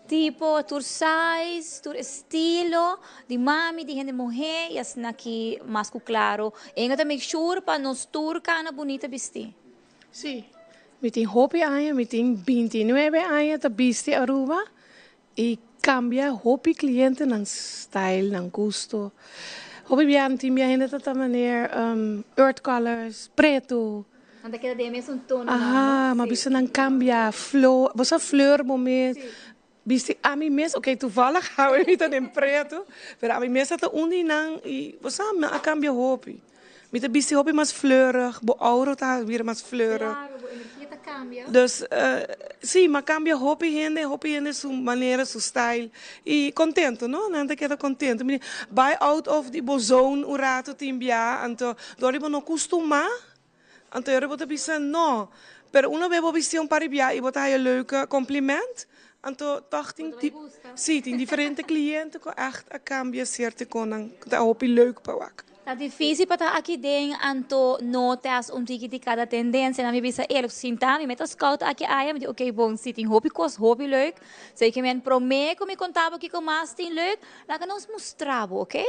tipo, tur size, tur estilo, di mami, di hende muhé, y asina aki mas cu claro. Enga ta make sure pa nos tur cana bunita bisti. Sí, mi tin hopi aña, mi tin bintinuebe aña ta bisti Aruba y cambia hopi cliente nan style, nan gusto. Hopi bia tin bia hende ta ta maner earth colors, preto. Nan ta keda den e mesun tono nan, no? Aha, ma bisa nan cambia flor, bo sa fleur bo mes bisti ami mes, ok toevallig awe mi ta den preto, pero ami mes ta ta un di nan y bo sa mi a cambia hopi. Mi ta bisti hopi mas fleurig, bo aura ta bira mas fleurig. Claro, bo energia ta cambia. Dus, si, m'a cambia hopi hende, hopi hende su manera, su style. Y contento, no? Nan ta keda contento. Mi di, bai out of di bo zone un rato tin bia, anto dor di bo no custuma, anto e ora bo ta bisa no. Pero uno be bo bisti un par di bia y bo ta haya leuke compliment, anto toch tin, si, tin diferente cliente cu echt a cambia cierto conan cu ta hopi leuk pa wak. Ta difícil pa ta aki den anto no test un tiki di cada tendencia. Na mi bisa eerlijk, sinta mi meta scout aki aya, mi di ok bon si tin hopi cos hopi leuk. Sei ke men prome cu mi conta bo kico mas tin leuk, laga nos mustra bo, ok?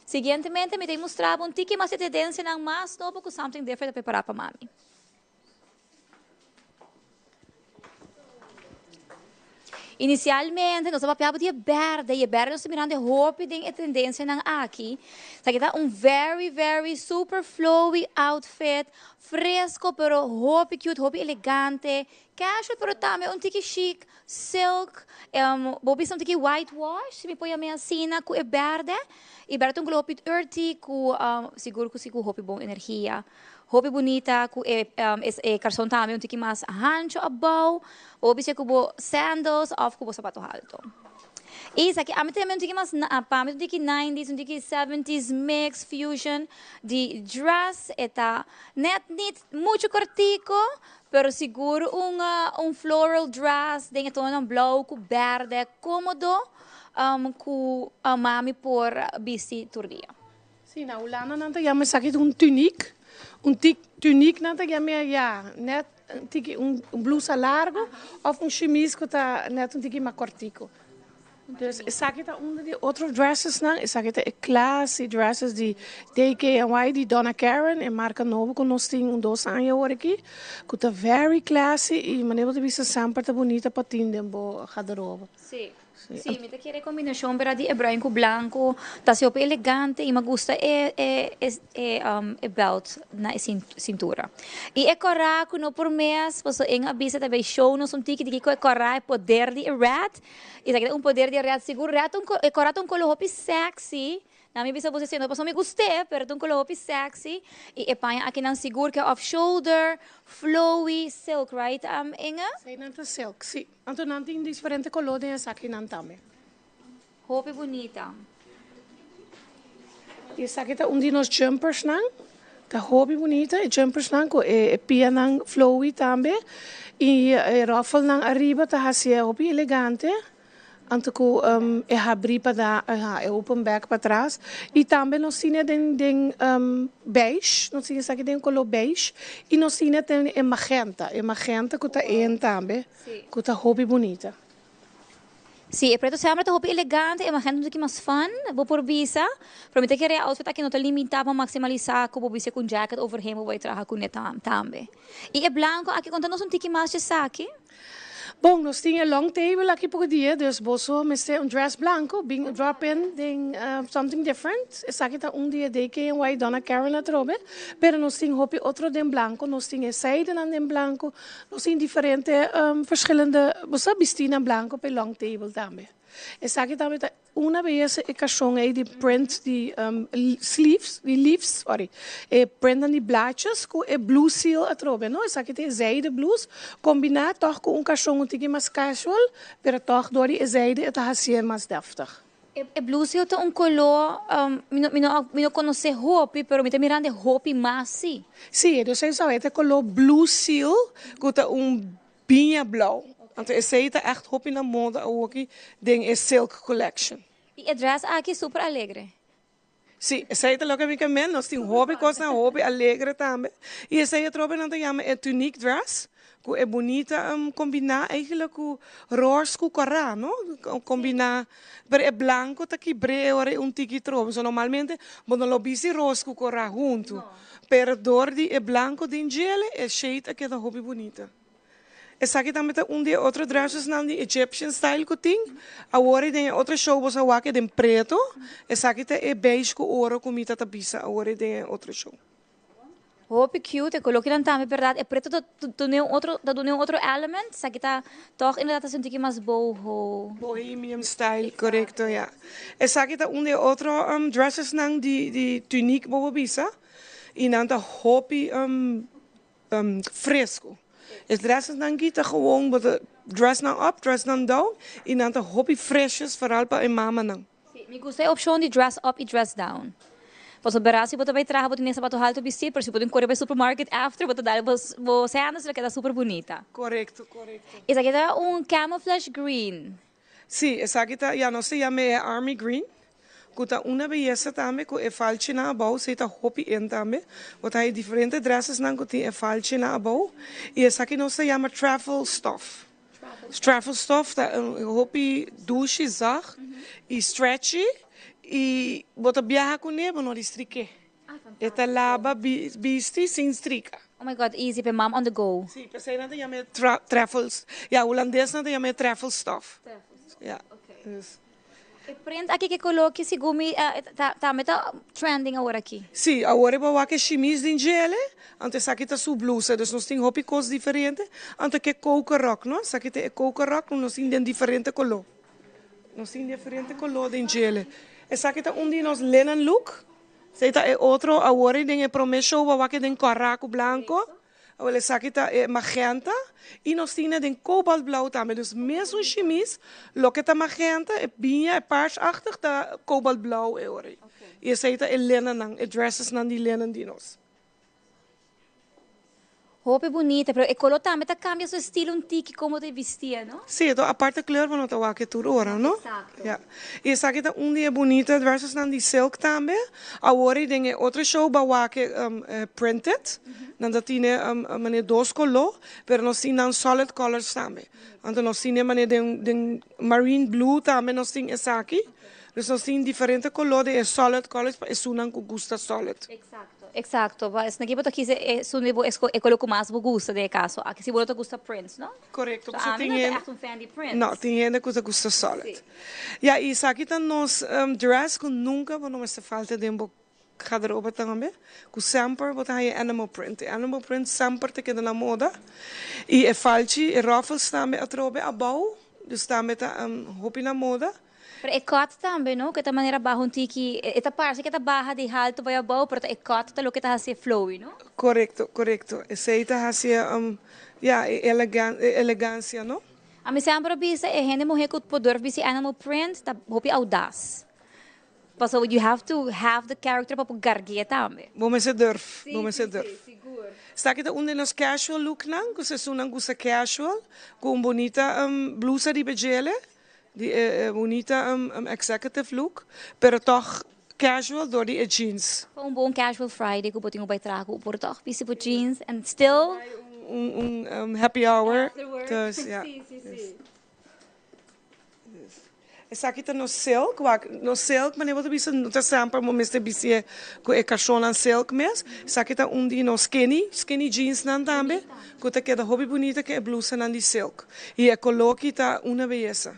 Siguientemente mi ta mustra bo un tiki mas e tendencianan mas nobo cu Something Different a prepara pa mami. Inicialmente nos a papia di e berde y e berde nos ta mirando e hopi den e tendencianan aki. Esaki ta un very very super flowy outfit, fresco pero hopi cute, hopi elegante, casual pero tambe un tiki chic, silk, bo bisa un tiki whitewash si mi por yama asina cu e berde. E berde ta un color hopi earthy cu sigur cu si cu hopi bon energia. Hopi bunita cu e e carson tambe un tiki mas hancho abao. Bo por bisha cu bo sandals of cu bo sapato halto. Y esaki ami tambe un tiki mas pa mi un tiki nineties un tiki seventies mix fusion di dress. E ta net niet mucho cortico pero sigur un un floral dress den e tononan blauw cu berde comodo cu mami por bisti tur dia. Sí, na Hulanda nan ta yama esaki un tuniek. Un tuniek nan ta yama ya net un tiki un blusa largo of un chemise ku ta net un tiki mas kortiko. Dus esaki ta un di otro dressesnan. Esaki ta e classy dresses di DKNY di Donna Karan, e marka nobo ku nos tin un dos aña awor aki, ku ta very classy i manera bo ta bisa semper ta bunita pa tin den bo garderobe. Sí. Sí, mi ta kere e combinacion bera di e bruin cu blanco ta así hopi elegante y mi gusta e e e e belt na e cintura. Y e cora cu no por mes paso en a bisa ta bay show nos un tiki di kico e cora e poder di e red y esaki ta un poder di e red sigur red ta un e cora ta un color hopi sexy. Na mi bisa bo si no pasobra mi gust'é, pero ta un color hopi sexy y e paña akinan sigur ke off shoulder, flowy, silk, right Inge? Sí, nan ta silk, sí. Anto nan tin diferente color den esakinan tambe. Hopi bunita. Y esaki ta un di nos jumpersnan. Ta hopi bunita e jumpersnan cu e pianan flowy tambe y e roffelnan ariba ta haci'e hopi elegante. Anto ku e habrí pa da e open back patras. I tambe nos tin e den den beige, nos tin esaki den koló beige i nos tin e den e magenta, e magenta ku ta een tambe ku ta hopi bunita. Sí, e preto semper ta hopi elegante, e magenta un tiki mas fun, bo por bisa. Pero mi ta kere e outfit aki no ta limitá pa maximalisa ku bo bisa ku un jacket overheen bo bai traha kuné tambe. I e blanco aki, konta nos un tiki mas dje esaki. Bon, nos tin e long table aki poco dia, dus boso mester un dress blanco, bin drop in den something different. Esaki ta un di e DKNY Donna Karan atrobe, pero nos tin hopi otro den blanco, nos tin e zijdenan den blanco, nos tin diferente verschillende, bo sa, bistinan blanco pa e long table tambe. Esaki tambe ta Una bes e kashon ei di print di sleeves, di leaves, sorry, e printnan di blaadjes ku e blue seal atrobe, no? Esaki ta e zijde blouse kombiná tòg ku un kashon un tiki mas casual, pero tòg dor di e zijde e ta hasié mas deftig. E blue seal ta un koló, mi no mi no mi no konosé hopi, pero mi ta mirando e hopi mas sí. Sí, dus esei e ta e koló blue seal ku ta un Biña blauw. Anto esey ta echt hopi na moda awoki den e silk collection. Y e dress aki super alegre. Si, esey ta loke mi ke men. Nos tin hopi cosnan hopi alegre tambe. Y esey atrobe nan ta yama e tunique dress, cu e bunita combina eigenlijk cu roos cu cora, no? Combina, pero e blanco ta kibre e ora e un tiki trobe. So normalmente bo no lo bisti roos cu cora hunto. Pero door di e blanco den djele e shade a keda hopi bunita. Esaki tambe ta un di e otro dressesnan di Egyptian style cu tin. Awor y den e otro show bo sa wak e den preto. Esaki ta e beige cu oro cu mi ta ta bisa awor y den e otro show. Hopi cute e colokinan tambe berdad e preto ta dune un otro ta dune un otro element esaki ta toch inderdaad ta sinti ki mas boho. Bohemian style corecto ya. Esaki ta un di e otro dressesnan di di tunique bo por bisa y nan ta hopi Fresco. E dressesnan aki ta gewoon bo ta dress nan up, dress nan down y nan ta hopi freshes vooral pa e mamanan. Si, mi gusta e opcion di dress up y dress down. Pasobra bera si bo ta bay traha bo tin e sapato halto bisti pero si bo tin core bay supermarket after bo ta dal bo sandals lo keda super bunita. Corecto, corecto. Esaki ta un camouflage green. Sí, esaki ta, ya nos ta yam'é e army green, ku ta una beyesa tambe ku e falchinan abou, esei ta hopi in tambe. Bo ta haña diferente dressesnan ku tin e falchinan abou, i esaki nos ta yama travel stof. Travel stof ta un hopi dushi, zacht i stretchy, i bo ta biaha kuné, bo no di strik'é. E ta laba bisti sin strika. Oh my God, easy p'e mam on the go. Sí, p'esei nan ta yama e trefels. Ya, hulandesnan ta yama e treffelstof. Ya. E print aki ke koló ki segun mi tambe ta trending awor aki. Sí, awor e bo wak e shimis den djele, anto esaki ta su blusa. Dus nos tin hopi kos diferente. Anto ke kokeròk, no? Esaki ta e kokeròk ku nos tin den diferente koló. Nos tin diferente koló den djele. Esaki ta un di nos linen look. Esei ta e otro awor ei den e prome show bo a wak e den kòrá ku blanko. Awor esaki ta e magenta i nos tin e den kobalt blou tambe. Dus mesun shimis, loke ta magenta, e biña, e paarsachtig ta kobalt blou e ora ei. I esei ta e linennan, e dressesnan di linen di nos. Hopi bunita, pero e color tambe ta cambia su estilo un tiki como ta bistia, no? Sí, to aparte kleur bo no ta wak e tur ora, no? Exacto. Ja. Y esaki ta un di e bunita dressesnan di silk tambe. Awor y den e otro show bo a wak e printed. Nan ta tine manera dos color, pero nos tin nan solid colors tambe. Anto nos tin e manera den den marine blue tambe nos tin esaki. Dus nos tin diferente color den e solid colors pa esunnan cu gusta solid. Exacto. Exacto, pa esaki bo ta kisa esun di bo e color cu mas bo gusta den e caso aki, si bo no ta gusta prints, no? Correcto, So ami no ta echt un fan di prints. No, tin hende cu ta gusta solid. Ya, y esaki ta nos dress cu nunca bo no mester falta den bo garderobe tambe, cu semper bo ta haya animal print. E animal print semper ta keda na moda, y e falchi, e ruffles tambe atrobe abao, dus tambe ta hopi na moda. Pero e cut tambe no, ku e ta manera baha un tiki, e ta parse ku e ta baha di haltu bai abou, pero ta e cut ta loke ta hasi e flowy no. Korekto, korekto. Esei ta hasi e, ya, e elegansia no. Ami semper a bisa e hende muhé ku por durf bisti animal print ta hopi audas. Pasobra you have to have the character pa por garg'é tambe. Bo mester durf, bo mester durf. Si, si, sigur. Esaki ta un di nos casual looknan, ku esunnan gusta casual, ku un bunita blusa riba djele. Di e bunita executive look, pero tog casual door di e jeans. Pa un bon casual Friday cu bo tin cu bay traha cu por tog bisti bo jeans and still. Un happy hour. After work. Dus ja. Si, si, si. Esaki ta nos silk, wak nos silk manera bo ta bisa no ta semper bo mester bistié ku e kashonnan silk mes. Esaki ta un di nos skinny, skinny jeansnan tambe ku ta keda hopi bunita ku e blusanan di silk. I e koló aki ta una beyesa.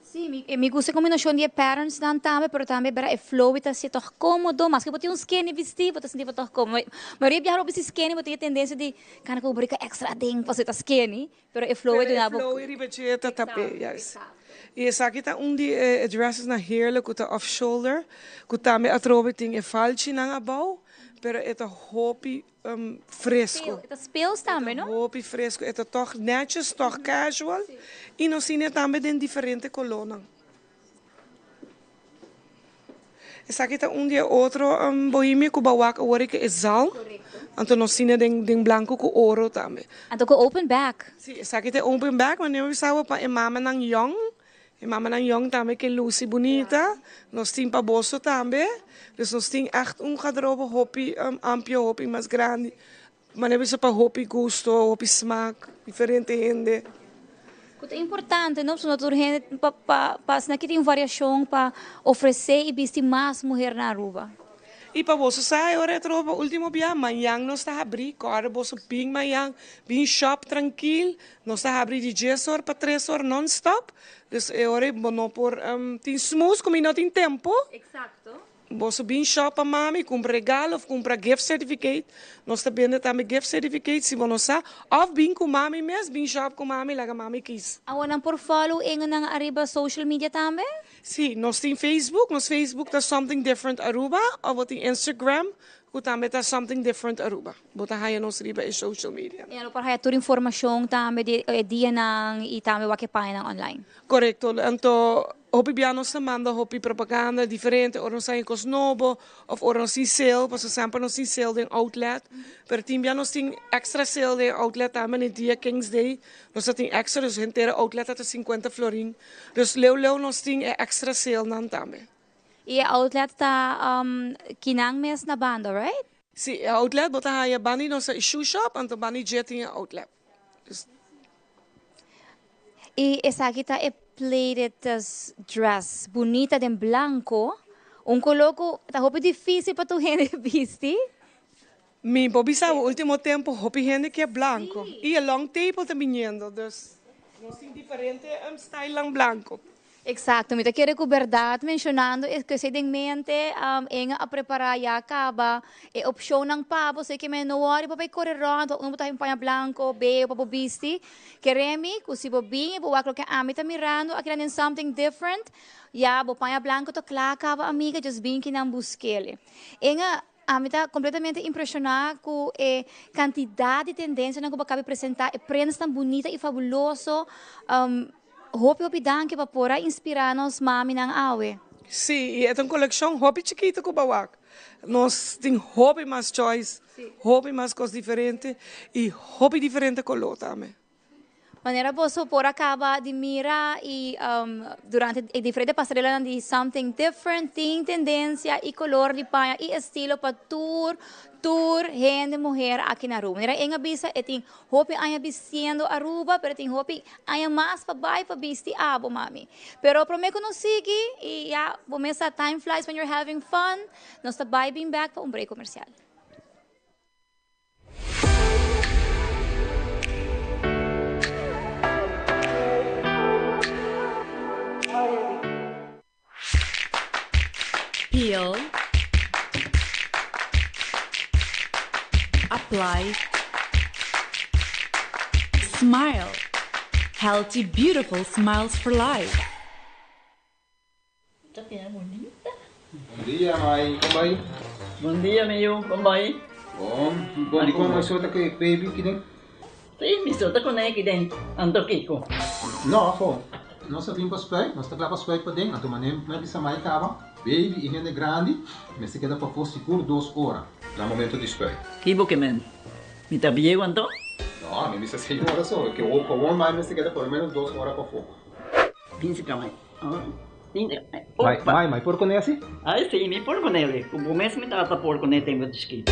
Sí, mi mi gusta e kombinashon di e patternsnan tambe, pero tambe bera e flow ta hasié tòg kómodo. Maske bo tin un skinny bistí, bo ta sinti bo tòg kómodo. Mayoria biaha ora bo bisti skinny bo tin e tendensia di kana ku bo brika èkstra aden pasobra e ta skinny. Pero e flow e duna bo. Pero e flow e riba dje ta tap'é, juist. I esaki ta un di e dressesnan heerlijk ku ta off shoulder, ku tambe atrobe tin e falchinan abou, pero e ta hopi fresco. E ta speels tambe, no? E ta hopi fresco, e ta tòg netjes, tòg casual, i nos tin e tambe den diferente kolónan. Esaki ta un di e otro bohemia cu bo wak awor cu e zalm. Anto nos tine den blanco cu oro tambe. Anto cu open back. Si, esaki ta e open back, ma mi bisa bo pa e mamanan yong. E mamanan yong tambe ke luci bunita. Nos tin pa boso tambe. Dus nos tin echt un garderobe hopi amplio, hopi mas grandi. Manera bisa pa hopi gusto, hopi smaak, diferente hende. Ku ta importante no, pasobra tur hende pa pa pa asina ki tin variashon pa ofresé i bisti mas muher na Aruba. I pa boso sa e ora e tropa ultimo bia, mañan nos ta habrí, kòrda boso bin mañan, bin shòp trankil, nos ta habrí di dies or pa tres or non stòp, dus e ora ei bo no por tin smoes ku mi no tin tempu. Eksakto. Boso bin shop pa mami cumpra regalo of cumpra gift certificate. Nos ta bende tambe gift certificate si bo no sa. Of bin cu mami mes, bin shop cu mami laga mami kies. Awor nan por follow engenan ariba social media tambe? Si, nos tin Facebook, nos Facebook ta Something Different Aruba of bo tin Instagram cu tambe ta Something Different Aruba. Bo ta haya nos riba e social media. I nan lo por haya tur informacion tambe di e dianan y tambe wak e paginanan online. Korekto. Anto hopi bia nos ta manda hopi propaganda diferente ora nos haña kos nobo òf ora nos tin sale, pasobra semper nos tin sale den outlet. Pero tin bia nos tin extra sale den outlet tambe den dia Kings Day nos ta tin extra, dus henter e outlet ta ta sinkuenta florin. Dus leu leu nos tin e extra salenan tambe. I e outlet ta kinan mes na banda, right? Si, e outlet bo ta haña banda di nos ta e shoe shop, anto banda di dje tin e outlet. Dus. Y esaki ta e pleated dress bunita den blanco, un color cu ta hopi dificil pa tur hende bisti. Mi por bisa bo ultimo tempo hopi hende kier blanco y e long table ta biniendo dus nos tin diferente stylenan blanco. Exacto, mi ta kere cu berdad mencionando e cu esey den mente, Inge a prepara ya caba e opcionnan pa bo, esey ke men no worry pa bay core rond, pa un bo ta haña un paña blanco, beo pa bo bisti. Kere mi cu si bo bin y bo wak loke ami ta mirando aki nan den something different, ya bo paña blanco ta cla caba amiga, just bin kinan buskele. Inge, ami ta completamente impresiona cu e cantidad di tendencianan cu bo a caba di presenta, e prendsnan bunita y fabuloso. Hopi hopi danki pa por a inspira nos maminan awe. Sí, i e ta un kolekshon hopi chikitu ku bo wak. Nos tin hopi mas choice, hopi mas kos diferente i hopi diferente koló tambe. Manera boso por a kaba di mira i durante e diferente pasarelanan di Something Different tin tendensia i kolor di paña i estilo pa tur tur hende muher aki na Aruba. Manera Inge a bisa e tin Hopi aña bistiendo Aruba, pero tin hopi aña mas pa bai pa bisti abo, mami. Pero prome cu nos sigui, y ya bo mes sa time flies when you're having fun, nos ta bai bin bek pa un break comercial. Peel Apply Smile Healthy beautiful smiles for life. Ta bira bunita. Bon dia mai, kon bai? Bon dia mi yu, kon bai? Bon, bon di kon mai so ta ku e baby kiden? Si, mi so ta kuné kiden, anto kiko? No, afo. Nos a bin pa spuit, nos ta kla pa spuit paden, anto manera mi a bisa mai kaba, baby i hende grandi mester keda pafó sigur dos ora na momento di spuit. Ki bo ke men? Mi ta bieu anto? No, mi bisa señora so, ke gewoon mai mester keda por lo menos dos ora pafó. Bin si ka mai. Mai, mai, mai por kuné asi? Ai si, mi por kuné. Ku bo mes mi tata por kuné tempu di chikito.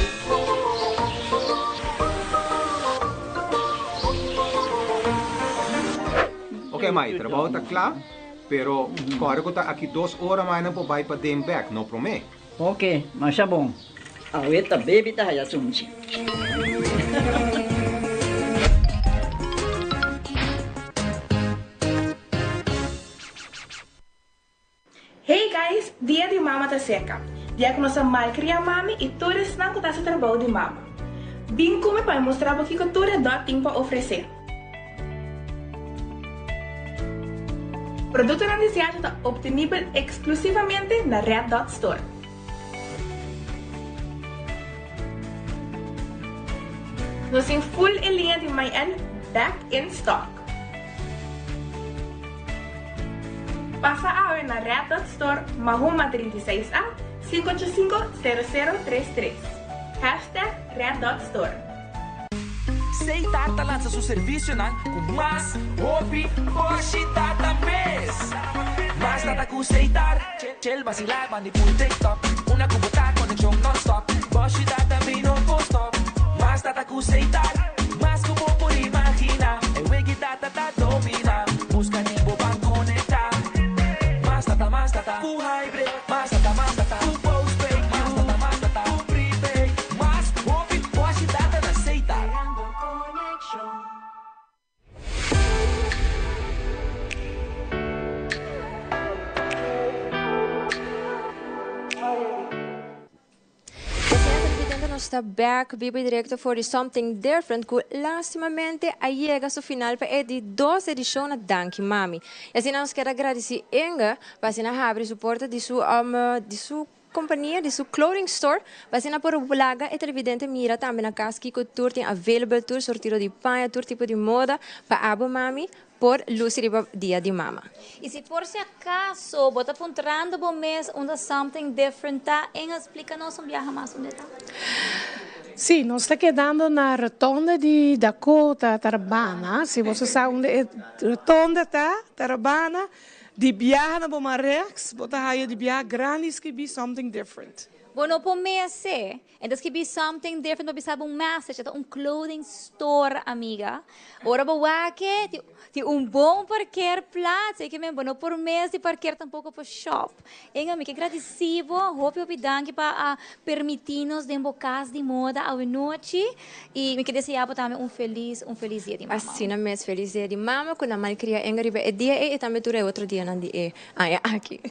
Ok mai, trabou ta kla. Pero kòrda ku ta aki dos ora mai nan por bai paden bèk, no promé. Ok, masha bon. Awe ta baby ta haya sunchi. Hey guys, Dia di Mama ta serka. Dia ku nos a malkria mami i tur esnan ku ta hasi trabou di mama. Bin ku mi pa mi mustra bo kiko tur e dòt tin pa ofresé. Produktonan di Siacho ta optenibel eksklusivamente na Red Dot Store. Nos tin full e liña di My-N back in stock. Pasa awe na Red Dot Store, Mahuma 36 A, 585 0033. Hashtag Red Dot Store. Seitar ta lansa su servicionan cu mas hopi boshi data mes. Mas data cu Seitar, Chel basila bandi pul TikTok. Una cu bo ta conexion non-stop. Boshi data mi no por stop. Mas data cu Seitar, mas cu bo por imagina. E wegi data ta domina. Busca di bo ban conecta. Mas data, mas data cu hybrid. Mas data, mas data cu postpaid. Mas data, mas data cu prepaid. Mas hopi boshi data na Seitar. Asina televidente nos ta bek biba y directo for di Something Different cu lastimamente a yega su final pa e di dos edicion na Danki Mami. Y asina nos kier a gradici Inge pa asina habri su porta di su di su Compania di su clothing store pa asina por laga e televidente mira tambe na cas kico tur tin available, tur sortido di paña, tur tipo di moda pa abo mami por luci riba dia di mama. Y si por si acaso bo ta puntrando bo mes unda Something Different ta, Inge splica nos un biaha mas unda e ta. Si, nos ta kedando na rotonde di Dakota, Tarabana. Si boso sa unda e rotonde ta, Tarabana, Di biaha na bo man rechts, bo ta haya di biaha grandi skibí Something Different. Bo no por mese. E ta skibí Something Different pa bisa bo un message. E ta un clothing store, amiga. Ora bo wak e, tin un bon parkeerplaats. E ke men bo no por mes di parkeer tampoco pa shop. Inga, mi ke gradisí bo. Hopi, hopi danki pa a permití nos den bo kas di moda awe nochi. I mi ke deseá bo tambe un felis, un felis dia di mama. Asina mes, felis dia di mama ku nan malkria Inga riba e dia ei i tambe tur e otro dianan di e aña aki.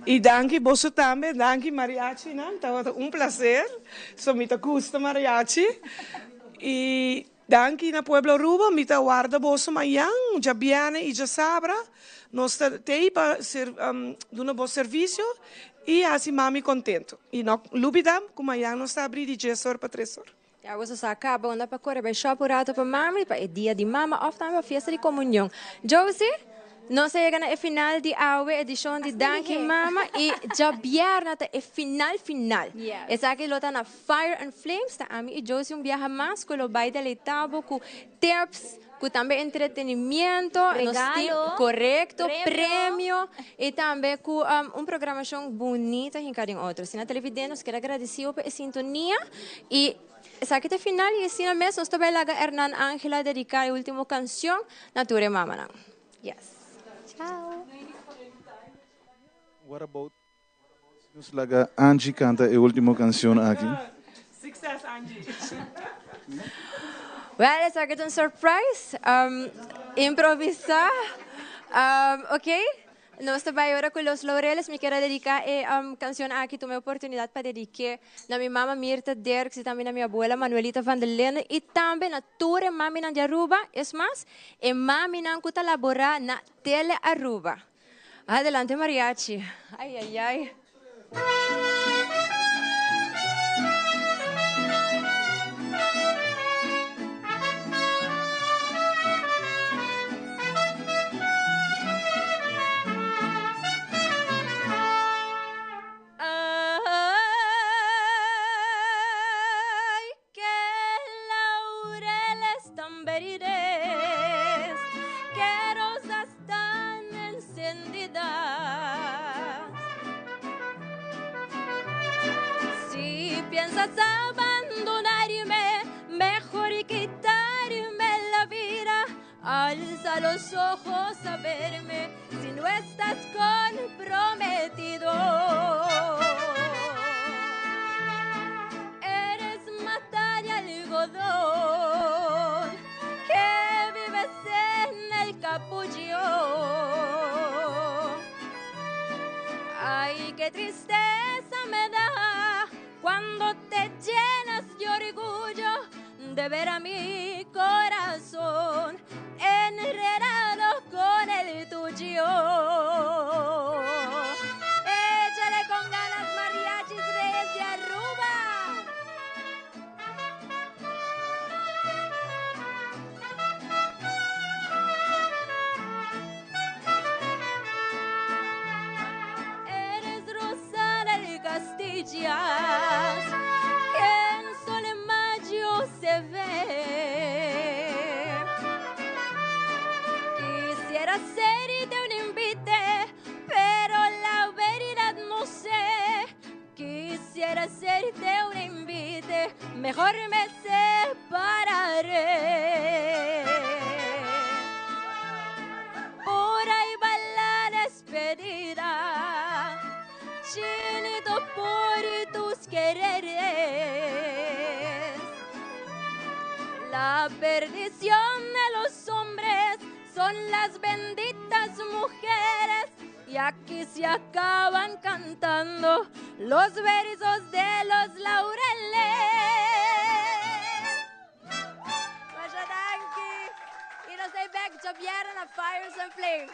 I danki boso tambe, danki mariachinan, tabata un placer, so mi ta gusta mariachi. I danki na pueblo Aruba, mi ta warda boso mañan, djabièrnè i djasabra, nos ta tei pa ser duna bo servisio i hasi mami kontento. I no lubida ku mañan nos ta abri di djes or pa tres or. Ya boso sa caba unda pa core bay shop un rato pa mami pa e dia di mama of tambe pa fiesta di comunion. Josie, nos a yega na e final di awe edicion di Danki Mama y djabierna ta e final final. Esaki lo ta na Fire and Flames, ta ami y Josie un biaha mas cu lo bay deleita bo cu tips, cu tambe entretenimiento, nos tin Regalo, corecto, premio. premio y tambe cu un programacion bunita hinca den otro. Asina televidente nos kier a gradici bo pa e sintonia y esaki ta e final y asina mes nos ta bay laga Hernan Angela dedica e ultimo cancion na tur e mamanan. Yes. Chao. What about si nos laga Angie canta e ultimo cancion aki? Succes Angie! Well, esaki ta un surprise. Improvisa. Ok, nos ta bai ora cu Los Laureles. Mi kier a dedica e cancion aki, tuma e oportunidad pa dedique na mi mama Mirta Dirks y tambe na mi abuela Manuelita van der Linden y tambe na tur e maminan di Aruba, es mas, e maminan cu ta labora na Tele Aruba. Adelante mariachi. Ay ay ay. Ay, qué laureles tan verdes, qué rosas tan encendidas. Si piensas abandonarme, mejor quitarme la vida. Alza los ojos a verme. Tú estás comprometido. Eres mata de algodón que vives en el capullo. Ay, qué tristeza me da cuando te llenas de orgullo de ver a mi corazón enredado con el tuyo. Échale con ganas, mariachis reyes de Aruba. Eres rosa del Castillas, que en sol en mayo se ve. Quisiera hacerte un invite, pero la verdad no sé. Quisiera hacerte un invite, mejor me separaré. Por ahí va la despedida, chinito por tus quereres. La perdición de los hombres son las benditas mujeres y aquí se acaban cantando los versos de los laureles. Masha danki. Y nos ta back djabièrnè na Fires and Flames.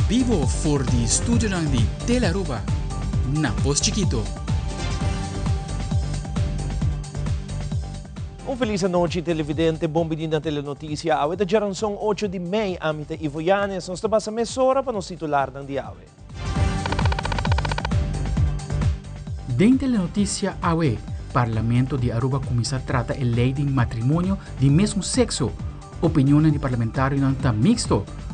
Bibo for di studionan di Telearuba na Pos Chikito. Un felis anochi televidente, bon bini na Telenoticia. Awe ta djaranson ocho di mei, ami ta Ivo Yanes. Nos ta basa mesora pa nos titularnan di awe. Den Telenoticia awe, Parlamento di Aruba cuminsa trata e ley di matrimonio di mesun sexo. Opinionnan di parlamentarionan ta mixto.